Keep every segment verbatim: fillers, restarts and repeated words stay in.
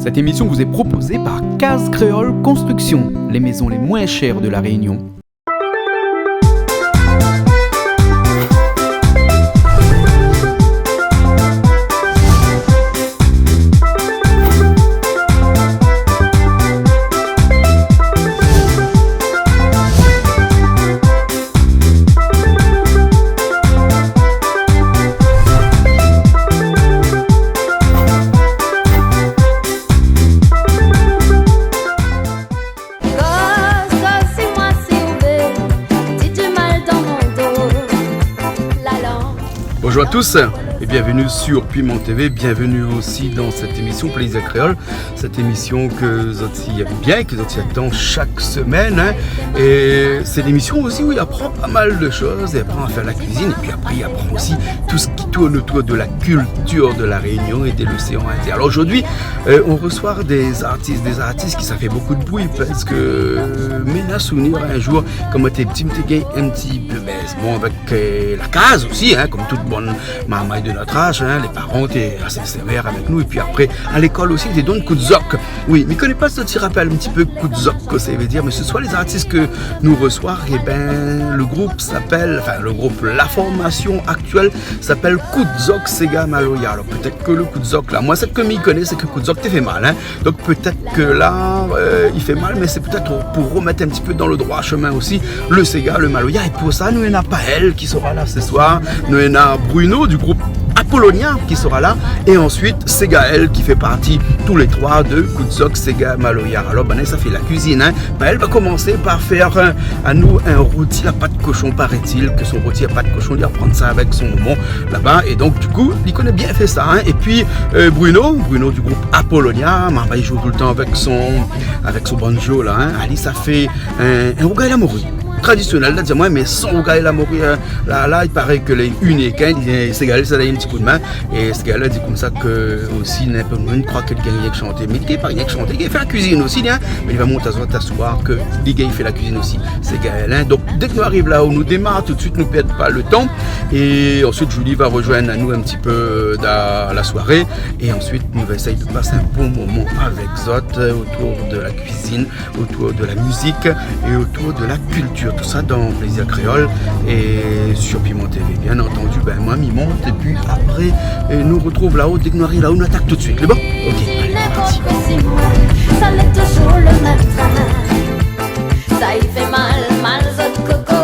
Cette émission vous est proposée par Case Créole Construction, les maisons les moins chères de La Réunion. Koz, koz si moin si ou vé, di di mal dan mon do. La langue. Bonjour à tous et bienvenue sur Piment T V, bienvenue aussi dans cette émission Plaisir Créole, cette émission ke zot i èm bien, ke zot i atann shak semèn, hein. É sé lémisyon osi ousa i aprann pa mal de shoz, i aprann a fèr la kuizine, épi apré i aprann osi tout sak i tourn otour de la kiltir de La Rényon é de l'oséan Indien. Alor zordi, euh, nou resoi dé zartis, dé zartis ki sa fé bonpé de bri, parske, euh, mi néna souvnir in zour, kan moin té pti, mi té gingn in pti pé bèz. Bon, avèk, euh, la kaz osi, hein, konm tout bann marmay de nout az, hein, lé paran té asé sévèr avèk nou, épi apré, a lékol osi, té donn kout zok. Oui, mi koné pa si zot i rapèl in pti pé kout zok, kosa i vé dir, mé sé soi lé zartis ke nou resoi, é bin, le group i apèl, anfin, le group, la formasyon aktièl i apèl Kout Zok Séga Maloya. Alor, pétèt ke le kout zok la, moin, sak mi koné, sé ke kout zok té fé mal, hein. Donk, pétèt ke la, euh, i fé mal, mé sé pétèt pou romèt in pti pé dan le droi shomin osi, le séga, le maloya. É pou sa, nou néna Paël ki sera la sé soir, nou néna Bruno du group Apolonia ki sera la, é ansuit, Ségaël ki fé parti tou lé troi de Kout Zok Séga Maloya. Alor, banna sa fé la kuizine, hein. Bin, èl va komansé par fèr, euh, anou in roti la pat koshon, parétil ke son roti la pat koshon, li aprann sa avèk son momon laba. É donk, du kou, li koné bien fé sa, hein. Épi, euh, Bruno, Bruno du group Apolonia, marmay i zoué toultan avèk son, avèk son banjo la, hein. Ali sa fé in, in rougay la mori. Tradisyonèl, la, di amoin, mé san rougay la mori, hein. La, la, i paré ke lé inik, hein, li, Ségaël, sa la in pti koudmin. É Ségaël la di konmsa ke osi, néna in pé moun i kroi ke li gingn rienk shanté. Mé li gingn pa rienk shanté, li gingn fé la kuizine osi, hein. Mé li va mont azot aswar ke li gingn fé la kuizine osi, Ségaël, hein. Donk, dèk nou ariv la, nou démar tout suit, nou pèrd pa le tan. É ansuit, Julie va rozoinn anou in pti pé dan la soiré. É ansuit, nou va éséy de pas in bon moman avèk zot, euh, otour de la kuizine, otour de la mizik é otour de la kiltir. Tout sa dan Plaisir Créole é sur Piment T V, bien entendu. Bin, moin, mi mont, épi apré, euh, nou retrouv la-o. Dèk nou ariv la-o, nou atak tout suit. Lé bon ? Ok, alé, parti. Sa lé touzour le mèm trin. Sa i fé mal, mal zot koko.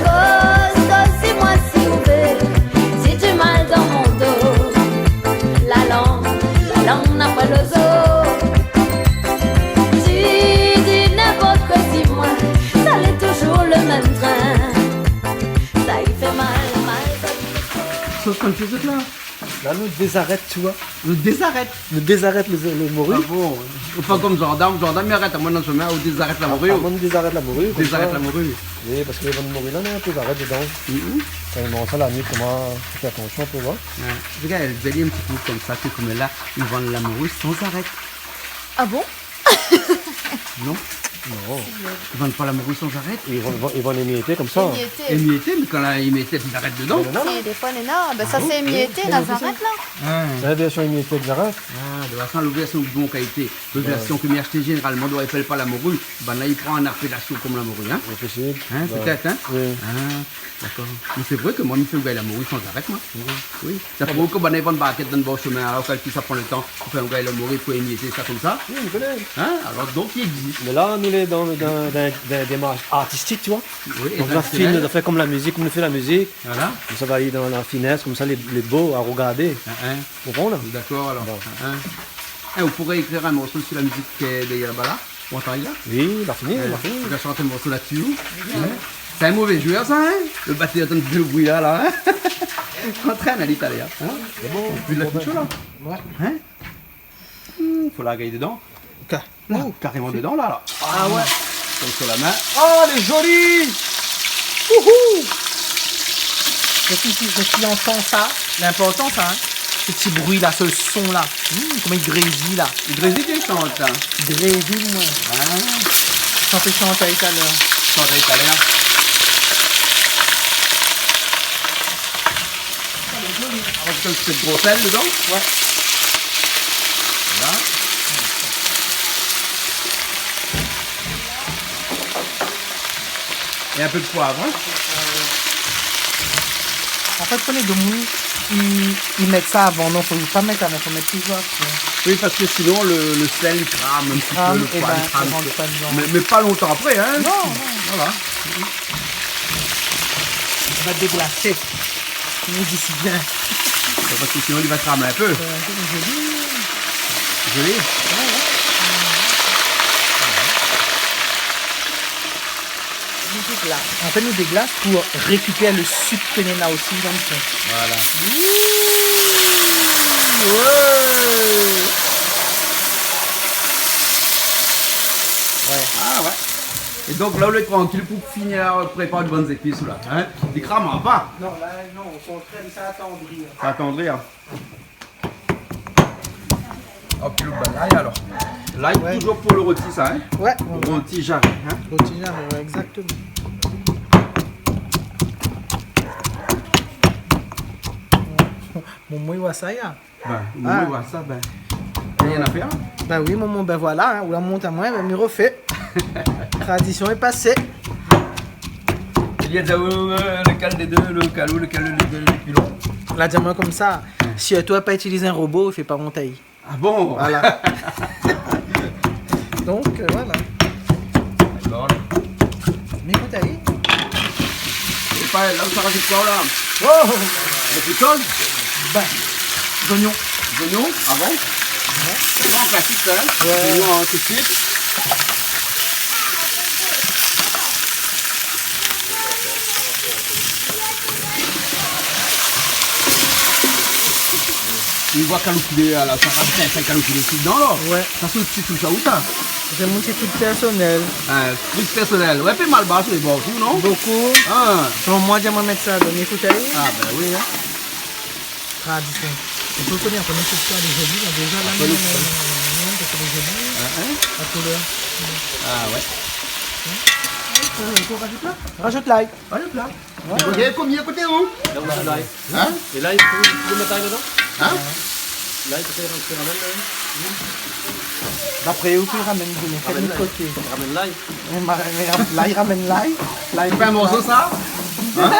Koz, koz si moin si ou vé, di di mal dan mon do. La lang, la lang na pa lo zo. Di, di ninport koi si moin, sa lé touzour le mèm trin. Sa i fé mal, mal zot koko. Sos konfizyon la. La, nou dézarèt, ti voi. Nou dézarèt. Nou dézarèt le, le mori. Ah bon ? Ou fé pa konm zandarm, zandarm i arèt amoin dan shomin, ou dézarèt la mori, ou ? Ah, moin, nou dézarèt la mori, konmsa. Dézarèt la mori. Oui, parske bann mori la, néna in pé zarèt dedan. Mhm. Kan i manz sa la nuit, koman, fé atansyon, ti voi. Ouais. Regard, èl i vé in pti kou konmsa, sé konm la, i vann la mori san zarèt. Ah bon ? Non. Non. I vann pa la mori san zarèt. I vann, i vann émiété konmsa. Émiété. Émiété, mé kan la émiété, i arèt dedan. Non, non, non. Si, défoi, non, non. Bin, sa, ah bon ? Sé émiété, oui, na oui, zarèt, la. Hein. Sé la vèrsion émiété de zarèt. Ah, de fason, lo vèrsion bon kalité. Lo vèrsion ke mi ashté zénéralman, i apèl pa la mori. Banna i pran in apélasyon konm la mori, hein. Sé posib. Hein, pétèt, hein. Oui. Ah. Dakor. Mé sé vré ke moin, mi fé rougay la mori san arèt, moin. Mhm. Oui. Sa prouv ke banna i vann barkèt dan bor shomin, alor kèlkisa i pran le tan pou fé rougay la mori, pou émiété sa konmsa. Oui, mi koné. Hein ? Alor, donk, i égzis. Mé la, nou lé dan, dan, dan, dan in démarsh artistik, ti voi. Oui, é dan la fine, nou fé konm la mizik, konm nou fé la mizik. Voilà. Konmsa, va alé dan la finès, konmsa, lé, lé bo a rogardé. Hein, hein. Ou konpran, la ? Dakor, alor. Bon. Hein, hein. É, ou pouré ékrir in morso si la mizik, euh, dèrièr laba la ? Ou antann la ? Oui, la fini, la fini. Ou va shant in morso la-dsi, ou ? Hein ? Sé in mové zouèr, sa, hein ? Le batèr i antann le bri la, la, hein ? Antrèn ali talèr, hein ? Sé bon. Vu la kuizine la. Ouais. Hein ? Hmm, fo la gingn dedan. Ok. La, karéman dedan, la, la. Ah ouais. Konm sur la min. Oh, lé zoli ! Wouhou ! Zot i, zot i antann sa, linportan sa, hein. Se ti bri la, se son la. Hmm, koman i grézi la. I grézi, i shant la. I grézi, moin. Ah. Sa i fé shant ali talèr. Shant ali talèr. Avèk in ti pé de gro sèl dedan. Ouais. É in pé de poiv, in. An fèt, koné domoun i, i mèt sa avan. Non, fo pa mèt avan, fo mèt touzour apré. Oui, parske sinon le, le sèl i kram in ti pé, le poiv i kram in ti pé. Mé, mé pa lontan apré, in. Non, non. Voilà. I va déglasé. Koman i di si bien. Parske sinon li va kramé in pé. Zoli. Zoli. An fèt, nou déglas pou rékipèr le sik ke néna osi dan le fon. Voilà. Ah ouais. É donk la ou lé trankil pou fini prépar bann zépis la, in ? Li kram pa ? Non, la, non, o kontrèr, sa atandri. Sa atandri, in ? Hop, lo bann lay alor. Lay, ouais, touzour pou le roti sa, in ? Ouais, ouais, ouais. Roti jaré, in ? Roti jaré, ouais, exactement. Momon i voi sa, ya. Bin, momon i voi sa, bin, na rien à faire. Bin oui, momon, bin voilà, in, ou la mont amoin, bin mi refé. Tradision lé pasé. Li la di aou, euh, lekèl dé dé, le kalou, lekèl dé dé le pli lon ? La di amoin konmsa, si ou la pa itiliz in robo, fé pa mon tay. Ah bon ? Voilà. Donk, euh, voilà. Dakor. Mi gout ali. É pa la, ou sa razout koi la ? Oh ! Dé pétol ? Bin, zoignon. Zoignon, ah bon ? Ouais. Sé pa klasik sa, in ? Ouais. Zoignon, in, tout de suite. Mi voi kaloupilé la, sa razout in pé kaloupilé osi dedan la. Ouais. Sa sé out ti touch a ou sa ? Sé mon ti touch pèrsonèl. In touch pèrsonèl. Ouais, pé malbar su lé bor osi, non ? Bokou. Ah. Selon moin, mi mèt sa dan le koté. Ah bin oui, in. Tradision. Ou pé koné, apré nou koup sa lé zoli, la, déza la, nou, nou, nou, nou, nou, nou, nou, nou, nou, la koulèr. Ah ouais. Euh, ou razout la ? Razout lay. Razout lay. Ouais. Ou gingn konbien koté ou ? La, ou sa lay. In ? É lay, ou pé mèt lay dedan ? In ? Lay, ou pé mèt lay dedan ? D'apré ou, ou pé ramèn de koté. Ramèn lay. Ramèn lay. Mé ma-, mé ram-, lay, ramèn lay. Lay, pa in morso sa ? In ?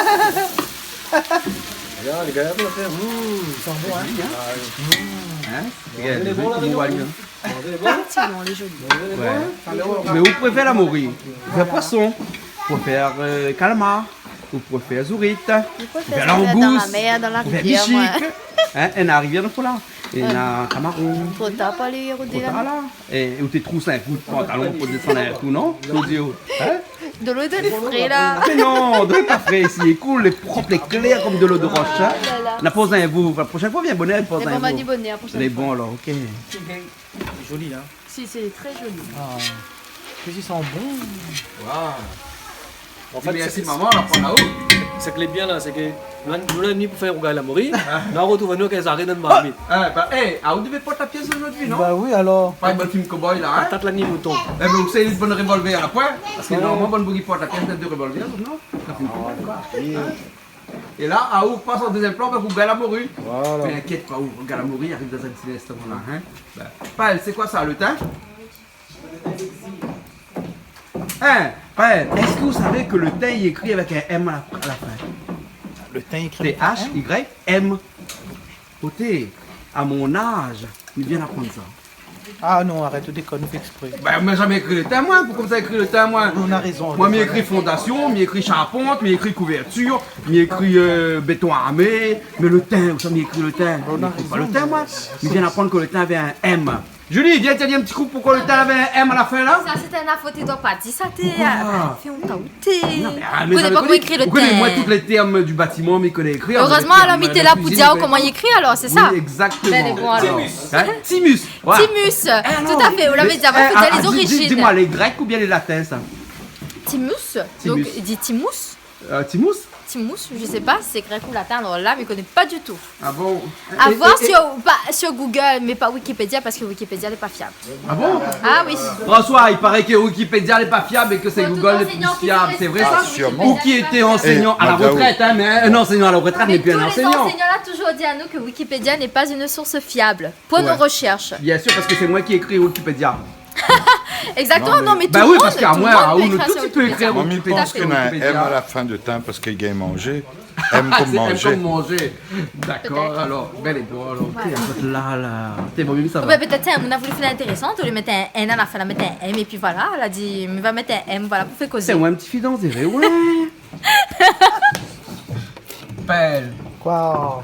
Regard, lé gayar pou la fèr. Mmh. I san bon, in ? Ah oui. Mmh. In ? Regard, lé bon, la, koman i voi, in ? Manzé lé bon, in ? Effectivement, lé zoli. Manzé lé bon, in ? Ouais. Mé ou préfèr la mori, ou préfèr poison, ou préfèr, euh, kalmar, ou préfèr zourit, ou préfèr langous, dan la mèr, dan la rivièr, moin. In, é la rivièr, donk voilà. É la kamaron. Tro tar pou alé rod la. Tro tar la. É ou té trouv sa in kou de pantalon pou désann in kou, non ? Ou di, oh, in ? Dolo lé fré la. Mé non, dolo lé pa fré isi. Lé koul, lé prop, lé klèr konm dolo de rosh, in. Ah la la. Na poz in vo. La proshèn foi, vien bonèr, poz in vo. Lé bon, ma di bonèr, la proshèn foi. Lé bon, alor, ok. Lé zoli, in. Si, sé trè zoli. Ah. Kosa i san bon. Waouh. An fèt, mèrsi sé, momon, la pran la-o. Sak lé bien la, sé ke nou la, nou la ni pou fé rougay la mori, la ou artrouv anou èk zaré dan marmit. Ah, ba, é, ah, ou devé port la pièce zordi, non ? Ba oui, alor. Pa in bann film cowboy la, in ? Patat la ni mouton. É bin, ou sé in bann revolvèr la poin, parske normalman, bann boug i port la pièce, dé revolvèr, non ? Sa fé in film cowboy, koi. Ah, oui. In ? É la, ah, ou pas an dézièm plan, bin, ou gingn la mori. Voilà. Mé inkièt pa, ou gingn la mori, i ariv dan in ti instan la, in ? Bin, Paël, sé koi sa, le thym ? Hein, Paël, est-ce que vous savez que le thym est écrit avec un M à la, à la fin ? Le thym écrit avec un M ? T H Y M. Oté, à mon âge, mi vien aprann sa. Ah non, arèt, ou dékone, ou fé èksprè. Bin, mi la zamé ékri le thym, moin. Poukosa mi sa ékri le thym, moin ? Ou na rézon. Moin, mi ékri fondation, mi ékri charpente, mi ékri couverture, mi ékri, euh, béton armé, mé le thym, ousa mi ékri le thym ? Mi ékri pa le thym, moin. Mi vien aprann ke le thym navé in M. Julie, vien, tiens, di in ti kou poukosa le thym navé in M à la fin, la ? Sa, sé in info, té doi pa di sa, té, euh, fé ontan, té. Non, mé, ah, mé koné pa koman ékri le thym. Ou koné, moin, tout lé tèrm du bâtiment, mi koné ékrir. Erèzman, alor, mi té la pou di aou koman i ékri, alor, sé sa ? Oui, exactement. Bin, lé bon, alor. Hein ? Thymus. Voilà. Thymus, tout à fait. Ou lavé di avan, fo dir lé zorizine. Ah, di, di, di amoin, lé grèk oubien lé latin, sa ? Thymus, donk, i di thymous. Euh, thymous ? Thymous, mi koné pa si sé grèk ou latin, alor la, mi koné pa ditou. Ah bon ? A voir sur, pa, sur Google, mé pa Wikipédia, parske Wikipédia lé pa fiab. Ah bon ? Ah oui. François, il paraît que Wikipédia lé pa fiab é ke sé Google le pli fiab. Sé vré sa ? Ou ki été ansényan à la retraite, hein, mé in ansényan à la retraite lé pi in ansényan. Mé tout lé ansényan la touzour di anou ke Wikipédia n'est pas une source fiable pour nos recherches. Bien sûr, parske sé moin ki ékri Wikipédia. Exactement, non, mais tout le monde, tout le monde peut écrire sur Wikipédia. Moin, mi pans ke néna in M à la fin de temps parce qu'il gagne manger. M comme manger. Ah, c'est M comme manger. D'accord, alors, bel et bon, alors, ok, en fait, là, là, c'est bon, ça va. Ouais, peut-être, hein, on a voulu faire intéressant, au lieu de mettre un N à la fin, la mettre un M, et puis voilà, elle a dit, on va mettre un M, voilà, pour faire causer. C'est moi, un petit fidon, c'est vrai, ouais. Pèl. Koi ?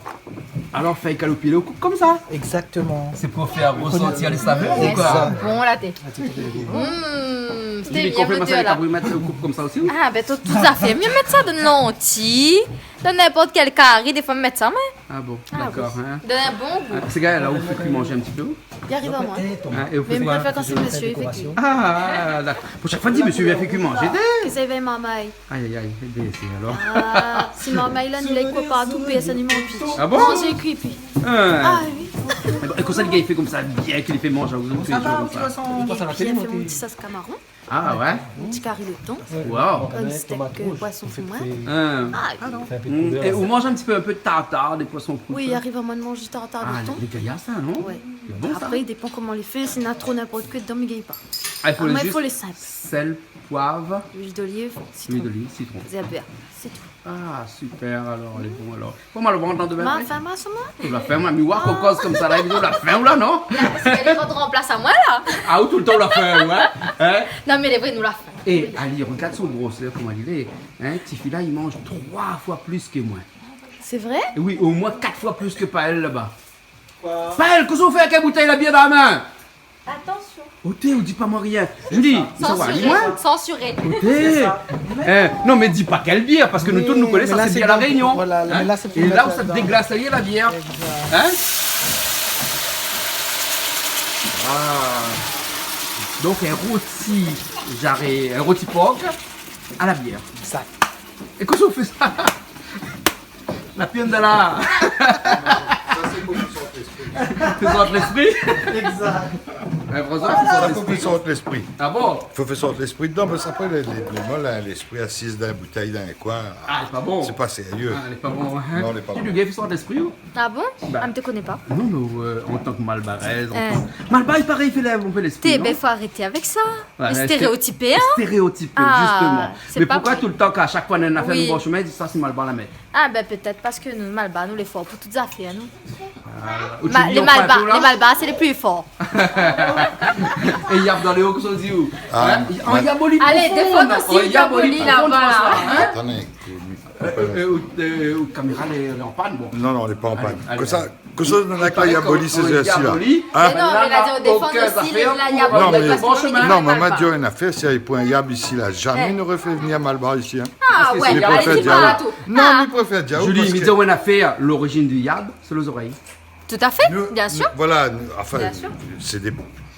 Alor, fèy kaloupilé, ou koup konmsa ? Exactement. Sé pou fé resortir lé savèr ou koi ? Exact. Bon, la té. Mm, sé bien, fèy lodèr la. Ou koup konmsa osi, ou ? Ah, bin, tout, tout à fait. Mi mèt sa dann lanti, dann ninport kèl kari, défoi mi mèt sa, mé. Ah bon, d'accord, hein. Donn in bon gou. Ah, sé gars-la, ou fé kui manzé in ti pé, ou ? Li ariv amoin. Hein, é ou fé koi ? Mé mi préfèr kan sé mésyé i fé kui. Ah, d'accord. Pou shak foi, di mésyé i vien fé kui manzé, té. Ke sa i vien marmay. Aïe, aïe, aïe, é bin, sé alor. Ah, si marmay la, nou lé koi partou, pèrsone i manz pi. Ah bon ? Manzé kui pi. Hein. Ah oui. É bin, é konmsa, lé gars i fé konmsa, bien ke li fé manzé, ou fé konmsa. Sa va, ou fé son... É pi, la fé mon ti sos kamaron. Ah ouais ? Mon ti kari le ton. Wow. In stèk, euh, poisson pou moin. Hein. Ah, non. Mm. É ou manz in ti pé, in pé de tartar, de poisson kru, sa ? Oui, i ariv amoin de manzé tartar le ton. Ah, lé gayar sa, non ? Ouais. Lé bon, sa. Apré, i dépan koman lé fé. Si néna tro ninport koi dedan, mi gingn pa. Ah, i fo... Amoin, i fo lé sinp. Sèl, poiv. Luil d'oliv, sitron. Luil d'oliv, sitron. Zèrbèr, sé tou. Ah, super, alor, lé bon, alor. Bon, ma, le vant dan demin, hein ? Ma fin, ma, sèlman. Ou la fin, ma, mi oi k'ou koz konmsa la, ou la fin, ou la, non ? La, sé li i ranplas amoin, la. Ah, ou toultan ou la fin, ouais. Hein ? Non, mé lé vré, nou la fin. É, ali, regard son grosèr, koman li lé. Hein, ti fi la, li manz troi foi plis ke moin. Sé vré ? É oui, omoin kat foi plis ke Paël laba. Koi ? Paël, kosa ou fé avèk in boutèy la bièr dan la min ? Atansion. Oté, ou di pa moin rien. Julie, sa va, li, moin ? Sansuré. Oté. Sé sa. Eh, non, mé di pa kèl bièr, parske nou tout nou koné sa, sé bièr La Rényon. Voilà, mé la, sé pou mèt ladan. É la ou sa déglas la bièr. Exact. Hein ? Ah. Donk, in roti jaré, in roti por a la bièr. Exact. É kosa ou fé sa ? La pièn de la... Sa, sé pou fé sort léspri. Fé sort léspri ? Exact. Hein, François, fé sort léspri. Sa, pou fé sort léspri. Ah bon ? Fo fé sort léspri dedan, parske apré, lé, lé, lé, moin, la, léspri asiz dan in boutèy, dan in koin. Ah, lé pa bon. Sé pa sérié. Ah, lé pa bon, hein. Non, lé pa bon. Ti, le gars i fé sort léspri, ou ? Ah bon ? Bah. Ah, mi té koné pa. Non, mé, euh, an tan ke malbarèz, an tan ke... Malbar, i paré, i fé lèv in pé léspri, non ? Té, bin, fo arété avèk sa. Ouais, mé stéréotipé, hein ? Stéréotipé, justement. Ah, sé pa bon. Mé poukoi toultan, kan shak foi néna in nafèr, nou bor shomin, i di sa, sé malbar la mèt ? Ah, bin, pétèt parske nou, malbar, nou lé for pou tout zafèr, nou. Ah, ou... Ma-, lé malbar, lé malbar, sé lé pli for. É yab dan lé o, kosa ou di, ou ? Ah, hein ? An yab o li, profon, hein ? Alé, défoi osi, yab o li, la, voilà. Hein ? Atann, ékout. Euh, euh, euh, out, euh, out kaméra lé, lé an pann, bon. Non, non, lé pa an pann. Alé, alé. Kosa, kosa ou néna avèk la yab o li, sé zèr-si la ? Hein ? Mé non, mé la, défoi osi, la yab o li, parske... Non, mé ma di aou in nafèr, si lavé poin yab isi la, zamé nou noré fé vnir malbar isi, hein. Ah ouais, alé, di pa tou. Non, mé mi préfèr di aou. Julie, parske mi di aou in nafèr, l'origine du yab, sé lé zorèy. Tout à fait, bien sûr. Nou, nou, voilà, nou, enfin, sé dé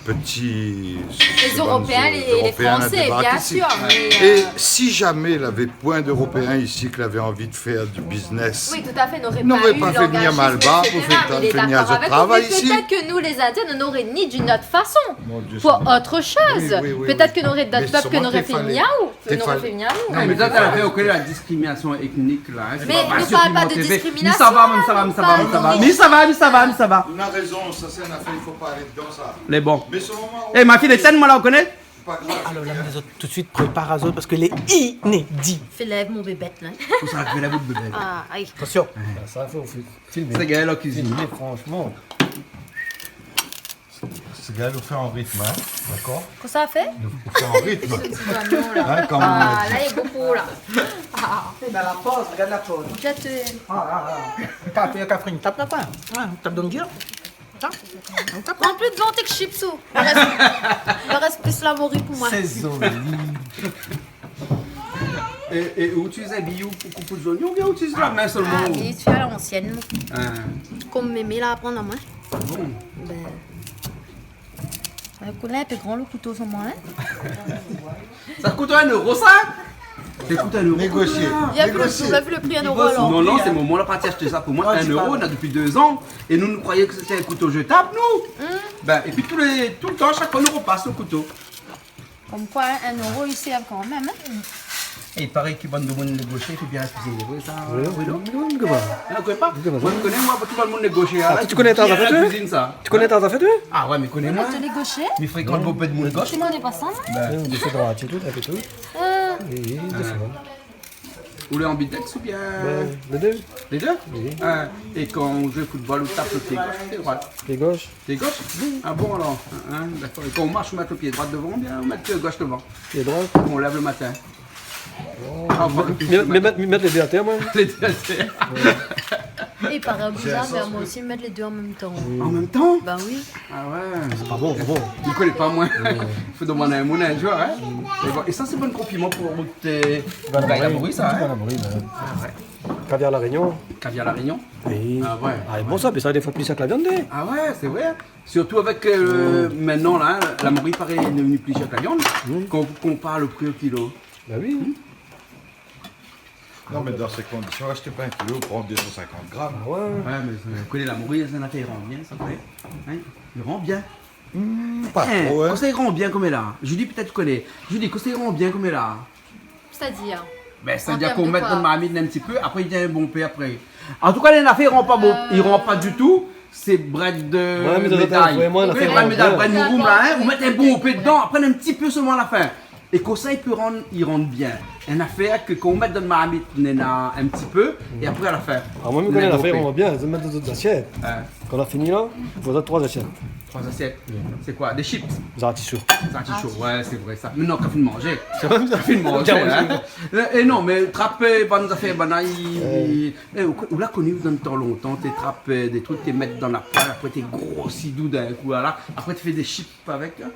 pti, sé bann Éropéin, lé, lé Éropéin la Fransé, débak isi. Bien sûr, mé, euh, é si zamé lavé poin d'Éropéin isi ke lavé anvi de fèr du business, oui, tout à fait, noré pa fé vnir malbar pou fé, fé vnir zot travay isi. Mon Dieu, pétèt ke nou, lé Indien, nou noré ni d'une autre façon, pou ot shoz. Mon Dieu, Seigneur. Oui, oui, oui, oui. Pétèt ke noré d'ot pèp ke noré fé vnir, ou... Té fal-, té falé, té falé. Non, mé sa, sa fé okin la diskriminasyon étnik, la, hein, sé pa paske ou mèt... Mé nou parl pa de diskriminasyon. Mi sava, mi sava, mi sava, mi sava. Mi sava, mi sava, mi sava. Ou na rézon, sa sé in nafèr, i fo pa alé dedan, sa. Lé bon. Mé se moman ou... Eh, ma fiy, étinn amoin la, ou koné ? Pa grav. Alor, la, mi di azot tout suit, prépar azot, parske lé inédi. Fé lèv mon bébèt, la. Kosa, fé lèv out bébèt. Ah, aïe. Atansion. Ouais. Sa, sa, fo filmé. Sé Gaël la kuizine. Filmé, franchement. Sé Gaël, ou fé an ritm, hein, dakor ? Kosa ou fé ? Ou fé an ritm. Sé ti zwazo la. Hein, kan mèm. Ah, la, lé bonpé la. Ah. É bin, la poz, regard la poz. Jèt, euh... Ah, ah, ah. Kafé, kafé, tap la, koi. Ouais, tap dan lo gir. Tap. Tap. Pran pli de viann èk chips, ou. I rès, i rès plis la mori pou moin. Sé zoli. É, é ou itiliz biyou pou koup zoignon oubien ou itiliz la min sèlman ? Ah, mi itiliz a l'ansièn. Ah. Konm mémé la aprann amoin. Bon. Bin, sa vé koulé in pé gran lo kouto sèlman, hein ? Sa i kout in éro, sa ? Sa i kout in éro, négosié. Négosié. Ou la vi lo pri, in éro, alor ? Non, non, sé momon la parti ashté sa pou moin, in éro, na dopi dé zan. É nou, nou kroiyé ke sété in kouto jetab, nou. Hmm. Bin, épi tou lé, toultan, shak foi, nou ropas lo kouto. Konm koi, hein, in éro, i sèrv kan mèm, hein. I paré ke bann domoun lé goshé, i fé bien la kuizine, sé vré sa ? Oui, oui, oui, oui, oui. Ah, ou koné pa ? Ou koné pa ? Moin, mi koné, moin, tout bann moun lé goshé, ah, la kuizine, sa. Ou koné ta zafèr, toi ? Ah ouais, mi koné, moin. Moin, lé goshé. Mi frékant bonpé d'moun gosh. Tout le monde est passant, non ? Ben. Oui, on essaie de rater tout, un peu tout. Euh. Oui, oui, c'est ça. Ou lé ambidextre oubien ? Ben, les deux. Les deux ? Oui. Ah, é kan ou zoué football, ou tap lo pié gosh, pié droit ? Pié gosh. Pié gosh ? Ah bon, alor. Hein, dakor. É kan ou marsh, ou mèt lo pié droit dovan oubien ou mèt pié gosh dovan ? Pié droit. Kan ou lèv lo matin. Oh. Ah, bon. Mi, mi, mi mèt, mi mèt lé dé atèr, moin. Lé dé atèr. Ouais. É paré a Bouza, mé moin osi, mi mèt lé dé an mèm tan. An mèm tan ? Ben oui. Ah ouais. Sé pa bon, pa bon. Mi koné pa, moin. Ouais. Fo domann in moun in zour, hein. Mm. É bon, é sa, sé bon konpliman pou, euh, Val Amaury, sa, hein. Val Amaury, ben. Ah ouais. Caviar La Réunion. Caviar La Réunion ? Oui. Ah ouais. Ah, lé bon sa, mé sa, défoi, pli shèr ke la viann, hein. Ah ouais, sé vré. Sirtou avèk, euh, mintnan la, la mori, paré, lé devni pli shèr ke la viann. Mm. Kan ou konpar lo pri o kilo. Ben oui. Mm. Non, mé dan sé kondision, ashté pa in kilo, pran dé san sinkant gram. Ah ouais. Ouais, mé, euh, ou koné la mori, sé in nafèr i rann bien, sa, ou koné. Hein ? I rann bien. Hmm, pa tro, hein. Kan sa i rann bien konm la. Julie, pétèt ou koné. Julie, kan sa i rann bien konm la. Sétadir ? Ben, sétadir kan ou mèt dan la marmit in ti pé, apré i vien bonpé apré. An tou ka, lé nafèr i rann pa bon, i rann pa ditou, sé brèd méday. Ouais, mé sa, sa, vréman, ou koné, nafèr i rann bien. Brèd méday, brèd mouroum la, hein, ou mèt in bonpé dodan, apré in ti pé solman a la fin. É konmsa, i pé rann, i rann bien. In nafèr ke kan ou mèt dan marmit, néna in ti pé, é apré a la fin. Ah, moin, mi koné in bonpé. Nafèr i rann bien, mi mèt dan dot zasièt. Ouais. Kan la fini la, i fo troi zasièt. Troi zasièt. Oui. Sé koi ? Dé chips ? Zartishou. Zartishou, ouais, sé vré sa. Mé non, kan fine manzé. Kan fine manzé, hein. É non, mé trap bann zafèr, bann la, i, é, ou, ou la koni, dan tan lontan, té trap, euh, dé truk, té mèt dan la poèl, apré té grosi doudin in kou, la. Apré té fé dé chips avèk, hein.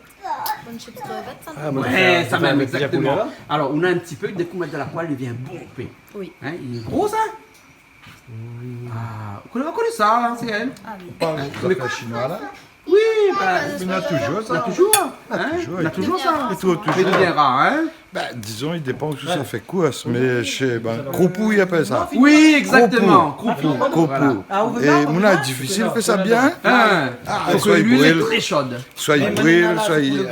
Bann chips krevèt, sa, non ? Ah, bann chips krevèt, ouais, sa mèm, égzaktoman. Alor, ou na in ti pé, dé kou ou mèt dan la poèl, i vien bonpé. Oui. Hein, lé gro, sa ? Ah, ou koné, ou koné sa, la, sé èl. Ah oui. Ou parl de zafèr shinoi, la ? Oui, ben, mé na touzour sa. Na touzour, hein ? Na touzour. Na touzour sa. É touzour. Mé touzour. Mé touzour, hein ? Ben, dizon, i dépan ousa sa fé kours, mé shé, ben, kroupou, i apèl sa. Oui, égzaktoman. Kroupou. Kroupou. Voilà. É moun la difisil fé sa bien. Hein. Ah, fo ke luil lé tré sho. Soi i bril, soi i,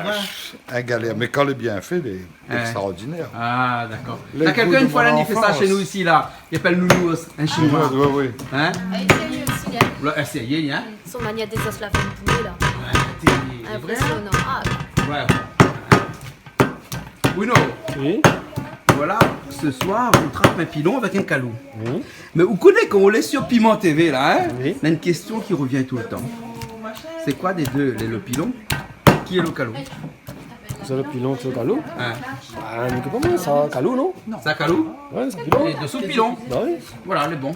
ah, galèr. Mé kan lé bien fé, lé Hein. Extraordinèr. Ah, dakor. Lé gou de mon anfans. Na kèlkin, in foi, la, li fé sa shé nou isi, la. Li apèl Nounours, in shinoi. Shinoi, oui, oui. Hein ? Ah, li fé osi, hein. Lo, ah, sérié, hein ? Son manièr dézos la viann poulé, la. Ouais, sé vré, hein ? Inprésionan. Ah. Ouais. Bruno. Oui ? Voilà, ce soir, ou trap in pilon avèk in kalou. Oui. Mé ou koné, kan ou lé sur Piment TV, la, hein, oui, na in késtion ki revien toultan. Sé koi dé dé, lé, lo pilon ? Ki lé lo kalou ? Sé lo pilon, sé lo kalou ? Hein. Ah, mi koné pa, moin, sa, kalou, non ? Sa kalou ? Ouais, sa pilon. É dosou pilon. Bah oui. Voilà, lé bon.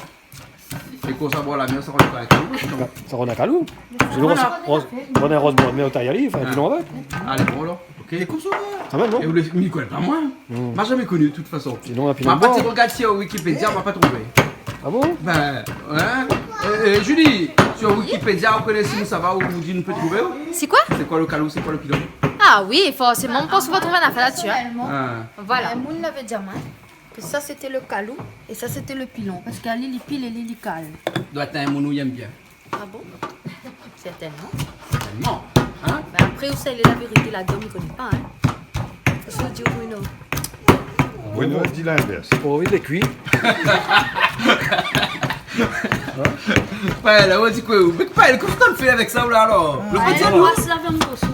É kan sa boir la mièr, sa rann pa in kalou, sinon. Sa rann in kalou. Sinon, voilà, roz, roz, roz, mé ou tay ali, fé in pilon avèk. Ah, lé bon, la. Ok. Lé konmsa. Sa va, non ? É ou lé, mi koné pa, moin. Hmm. Ma zamé koni, de tout fason. Sinon, in pilon boir. Ma parti rogard sur Wikipédia, ma pa trouvé. Ah bon ? Ben, hein ? Euh, euh, Julie, sur Wikipédia, ou koné si nou sava, ou di nou pé trouvé, ou ? Sé koi ? Sé koi lo kalou, sé koi lo pilon ? Ah oui, forséman, mi pans ou va trouv in nafèr la-dsi, hein. Ah. Voilà. Euh, moun lavé di amoin ke sa sété lo kalou é sa sété lo pilon. Parske ali li pil é li li kal. Doi èt in moun ou i èm bien. Ah bon ? Sèrtènman. Sèrtènman, hein ? Mé apré, ousa lé la vérité ladan, mi koné pa, hein. Kosa ou di, Bruno ? Bruno di linvèrs. Pou anvi lé kui. Ouais, la, ou di koi, ou ? Mé pa, kosa ou fé avèk sa, ou la, alor ? Ah, lo poti, ou la lavé in morso.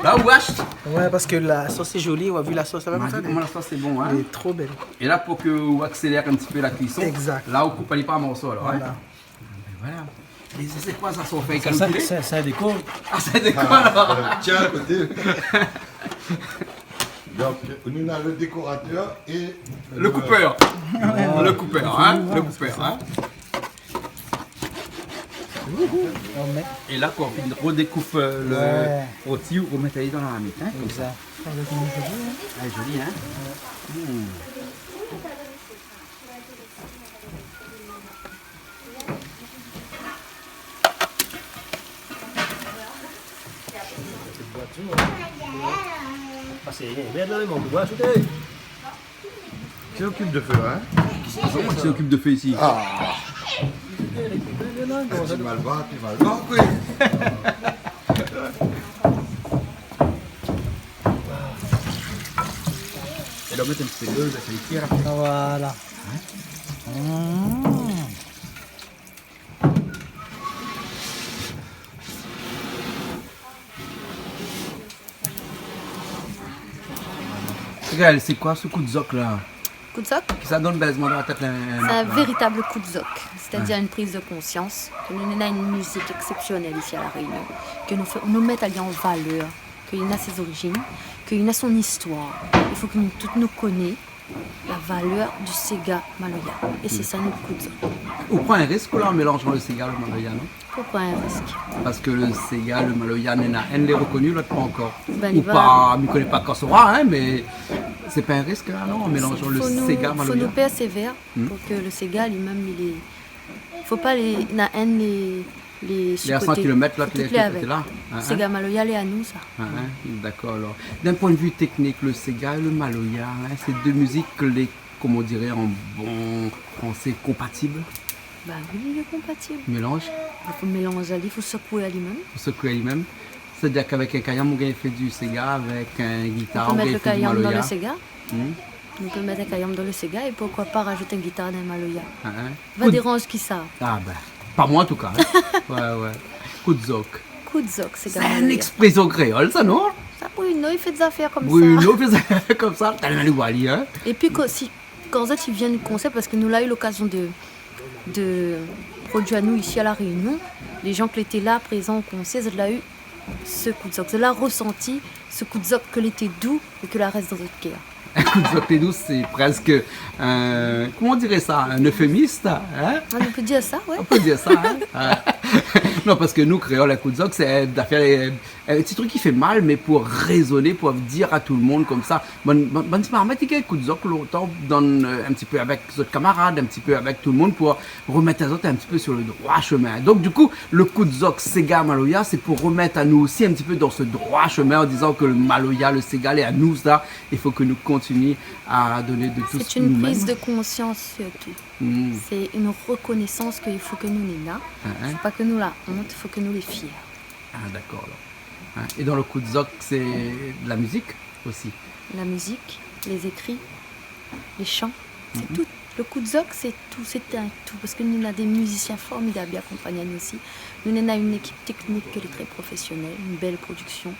La, ou ash. Ouais, parske la sos lé zoli, ou la vi la sos la mèm. Ma di koman la sos lé bon, hein. Lé tro bèl. É la, pou ke ou aksélèr in ti pé la kuison, exact, la, ou koup ali par morso, alor, hein. Voilà. Mé voilà. É sa, sé koi sa, sa fé ? Sa, kalou sa, poulé ? Sa, sa dékor. Ah, sa dékor, alor. Ah, euh, tiens, à côté. Donc, nou na lo dékoratèr é lo koupèr. Lo koupèr, hein, lo koupèr, hein. É la, kan ou fini rodékoup, euh, lo roti, ou mèt ali dan la marmit, hein, konmsa. Exact. Lé zoli, hein. Hmm. Ah, sé mèrd la, mon bois, shouté. Qui s'occupe de feu, hein ? Sé moin ki s'okip de fé isi. Ah. Ah, ti malbar, ti malbar, oui. É Ou va mèt in ti pé dolo, sa i fé la. Voilà. Hein ? Mmh. Gaëlle, c'est quoi ce coup de zoc là ? Coup de zoc ? Kisa i donn bèzman dan la tèt la, in, in... C'est un véritable coup de zoc, c'est-à-dire une prise de conscience que nou néna une musique exceptionnelle ici à La Réunion, que nou fé, nou mèt ali an valèr, ke li néna ses origines, ke li néna son histoire. I fo ke nou tout nou koné la valèr du séga maloya. É sé sa nout kout zot. Ou pran in risk la an mélanzan le séga, le maloya, non ? Pourquoi un risque ? Parske le séga, le maloya, néna inn lé rekoni, lot pankor. Ou pa, mi koné pa kan sra, hein, mé sé pa in risk la, non, an mélanzan le séga, maloya ? Fo nou pèrsévèr pou ke le séga li mèm li lé, fo pa lé, na inn lé, lé su koté, fo tout lé avèk. Séga maloya lé anou sa. Hein, hein, dakor alor. D'un point de vue technique, le séga é le maloya, hein, c'est deux musiques que les, comme on dirait en bon français, compatibles. Bah oui, lé konpatib. Mélanz. I fo mélanz ali, i fo sekoué ali mèm. Fo sekoué ali mèm. C'est-à-dire qu'avec un kayanm, ou gingn fé du séga, avec un guitare, ou gingn fé du maloya. Nou pé mèt le kayanm dan le séga. Hmm. Nou pé mèt in kayanm dan le séga é poukoi pa razout in gitar dan in maloya ? Hein, hein. Va déranz kisa ? Ah ben, pa moin an tou ka, hein. Ouais, ouais. Kout zok. Kout zok, séga maloya. Sé in éksprésyon kréol sa, non ? Sa Bruno i fé dé zafèr konmsa. Bruno i fé dé zafèr konmsa. Talèr li voi ali, hein. Épi kan, si, kan zot i vien o konsèr, parske nou la u lokazyon de, de produi anou isi a La Réunion, lé zan ke lété la, prézan o konsèr, zot la u se kout zok. Zot la resanti se kout zok ke lété dou é ke la rès dan zot kèr. Kout zok lé dou, sé prèsk, euh, koman i diré sa, in éfémizm, hein ? Ah, nou pé dir sa, ouais. Nou pé dir sa, hein ? Ouais. Non, parske nou, kréol, in kout zok, sé in zafèr, euh, in ti truk ki fé mal, mé pou rézoné, pou dir a tout le monde konmsa. Bann, bann, bann ti marmay i gingn kout zok lontan, dan, euh, in ti pé avèk zot kamarad, in ti pé avèk tout le monde, pou remèt azot in ti pé sur le droit chemin. Donk, du kou, le kout zok séga maloya, sé pou remèt anou osi in ti pé dan se droit chemin, an dizan ke le maloya, le séga, lé anou sa, i fo ke nou kontinié a doné de tout nou mèm. C'est une prise de conscience surtout. Hmm. C'est une reconnaissance ke i fo ke nou néna. Hein, hein. Fo pa ke nou la ont, fo ke nou lé fièr. Ah, dakor alor. Hein, é dan le kout zok, sé de la mizik osi ? La mizik, lé zékri, lé shan, sé tout. Le kout zok, sé tout, sé in tout. Parske nou néna dé mizisien formidab i akonpagn anou osi. Nou néna in ékip téknik ke lé trè profésyonèl, in bèl produksyon.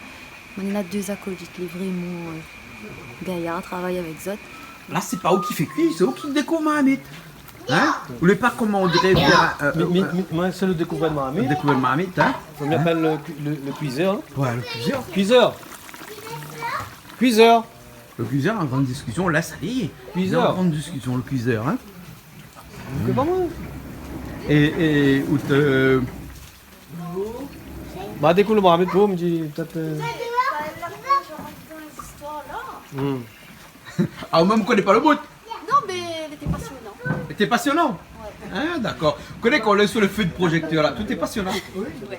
Nou néna dé akolit, lé vréman, euh, gayar, travay avèk zot. La, sé pa ou ki fé kui, sé ou ki dékouv marmit. Hein ? Ou lé pa, koman i diré, fèr, euh, mi, mi, mi, moin sé le dékouvèr marmit. Dékouvèr marmit, hein ? Mi apèl le kui-, le, le kuizèr, hein. Ouais, le kuizèr. Kuizèr. Kuizèr. Le kuizèr, an grann diskisyon, lès ali. Kuizèr. An grann diskisyon, le kuizèr, hein. Sé pa moin. É, é, ou té, euh, ma dékouv le marmit pou, mi di, pétèt, euh, hmm. Ah, ou mèm koné pa le bout. Non, mé lété pasyonan. Lété pasyonan ? Ouais. Hein, dakor. Ou koné, kan ou lé sur le feu de projecteur la, tout est passionnant.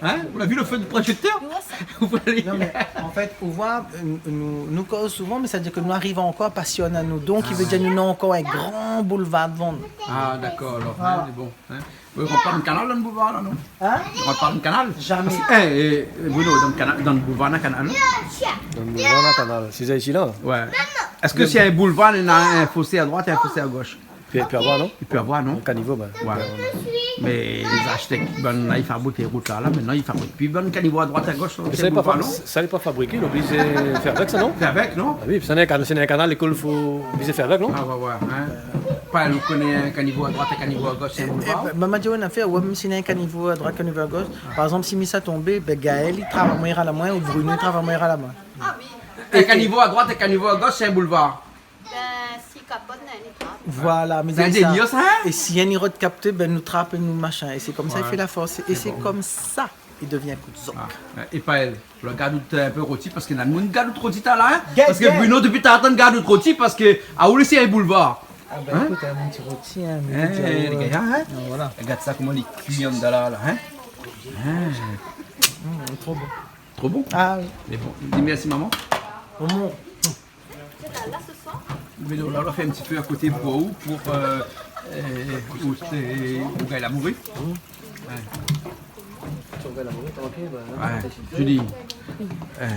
Hein ? Ou la vi le feu de projecteur ? Ouais, sa. Ou voi ali ? Non, mé an fèt, ou voi, euh, nou, nou koz souvan, mé sa i vé dir ke nou ariv ankor a pasyon anou. Donk, i vé dir nou néna ankor in gran boulvar dovan nou. Ah, dakor, alor, hein, bon, hein. Ou rant pa dan kanal dan boulvar la, non ? Hein ? Ou rant pa dan kanal ? Zamé. Parske, eh, eh, Bruno, dan kana-, dan boulvar, na kanal, non ? Dan boulvar, na kanal. Sé sa isi la ? Ouais. Èske si in boulvar, néna in fosé a droit é in fosé a gosh ? I pé, i pé avoir, non ? I pé avoir, non ? In kanivo, ben. Ouais. Mé lé arshitèk, ben, la, i fabrik lé rout la, la, mintnan, i fabrik pi bann kanivo a droit, a gosh, non ? Mé sa lé pa boulvar, fa-, sa lé pa fabriké, lé oblizé fé avèk sa, non ? Fé avèk, non ? Ah oui, sa néna in kan-, sa néna in kanal, lékol, fo oblizé fé avèk, non ? Ah, ouais, ouais, hein. Pa, nou koné in kanivo a droit, in kanivo a gosh, sé in boulvar. Eh, ben, ma di aou in afèr, ouais, mèm si néna in kanivo a droit, kanivo a gosh, par égzanp, si mi sa tonbé, ben, Gaël, li trap amoin, i ral amoin, ou Bruno, li trap amoin, i ral amoin. Ah oui. In kanivo a droit, in kanivo a gosh, sé in boulvar. Ben, si i kap bann, li trap. Voilà, mé sé in délir, sa, hein ? É si inn i rod kapté, ben, nou trap é nou mashin. É sé konmsa i fé la fors. Voilà. É sé konmsa i devien kout zok. Ah, é pa èl. Ou la gard out, euh, in pé roti, parske na moun i gard out roti talèr, hein ? Parske Bruno, dopi talèr, atann gard out roti, parske, ah, ou lé si in boulvar. Ah, ben, ékout, hein, mon ti roti, hein, mé lé gayar, hein ? Voilà. Gard sa, koman li kui andan la, la, hein ? Hein. Mm, tro bon. Tro bon ? Ah oui. Mé bon, di mèrsi, momon. Momon. Mé nou la, nou la fé in ti pé a koté pou ou, pou, euh, euh, ou, euh, ou gingn la mouri. Mm. Ouais. Ou gingn la mouri, trankil, ben, hein. Ouais. Julie, Oui. Euh,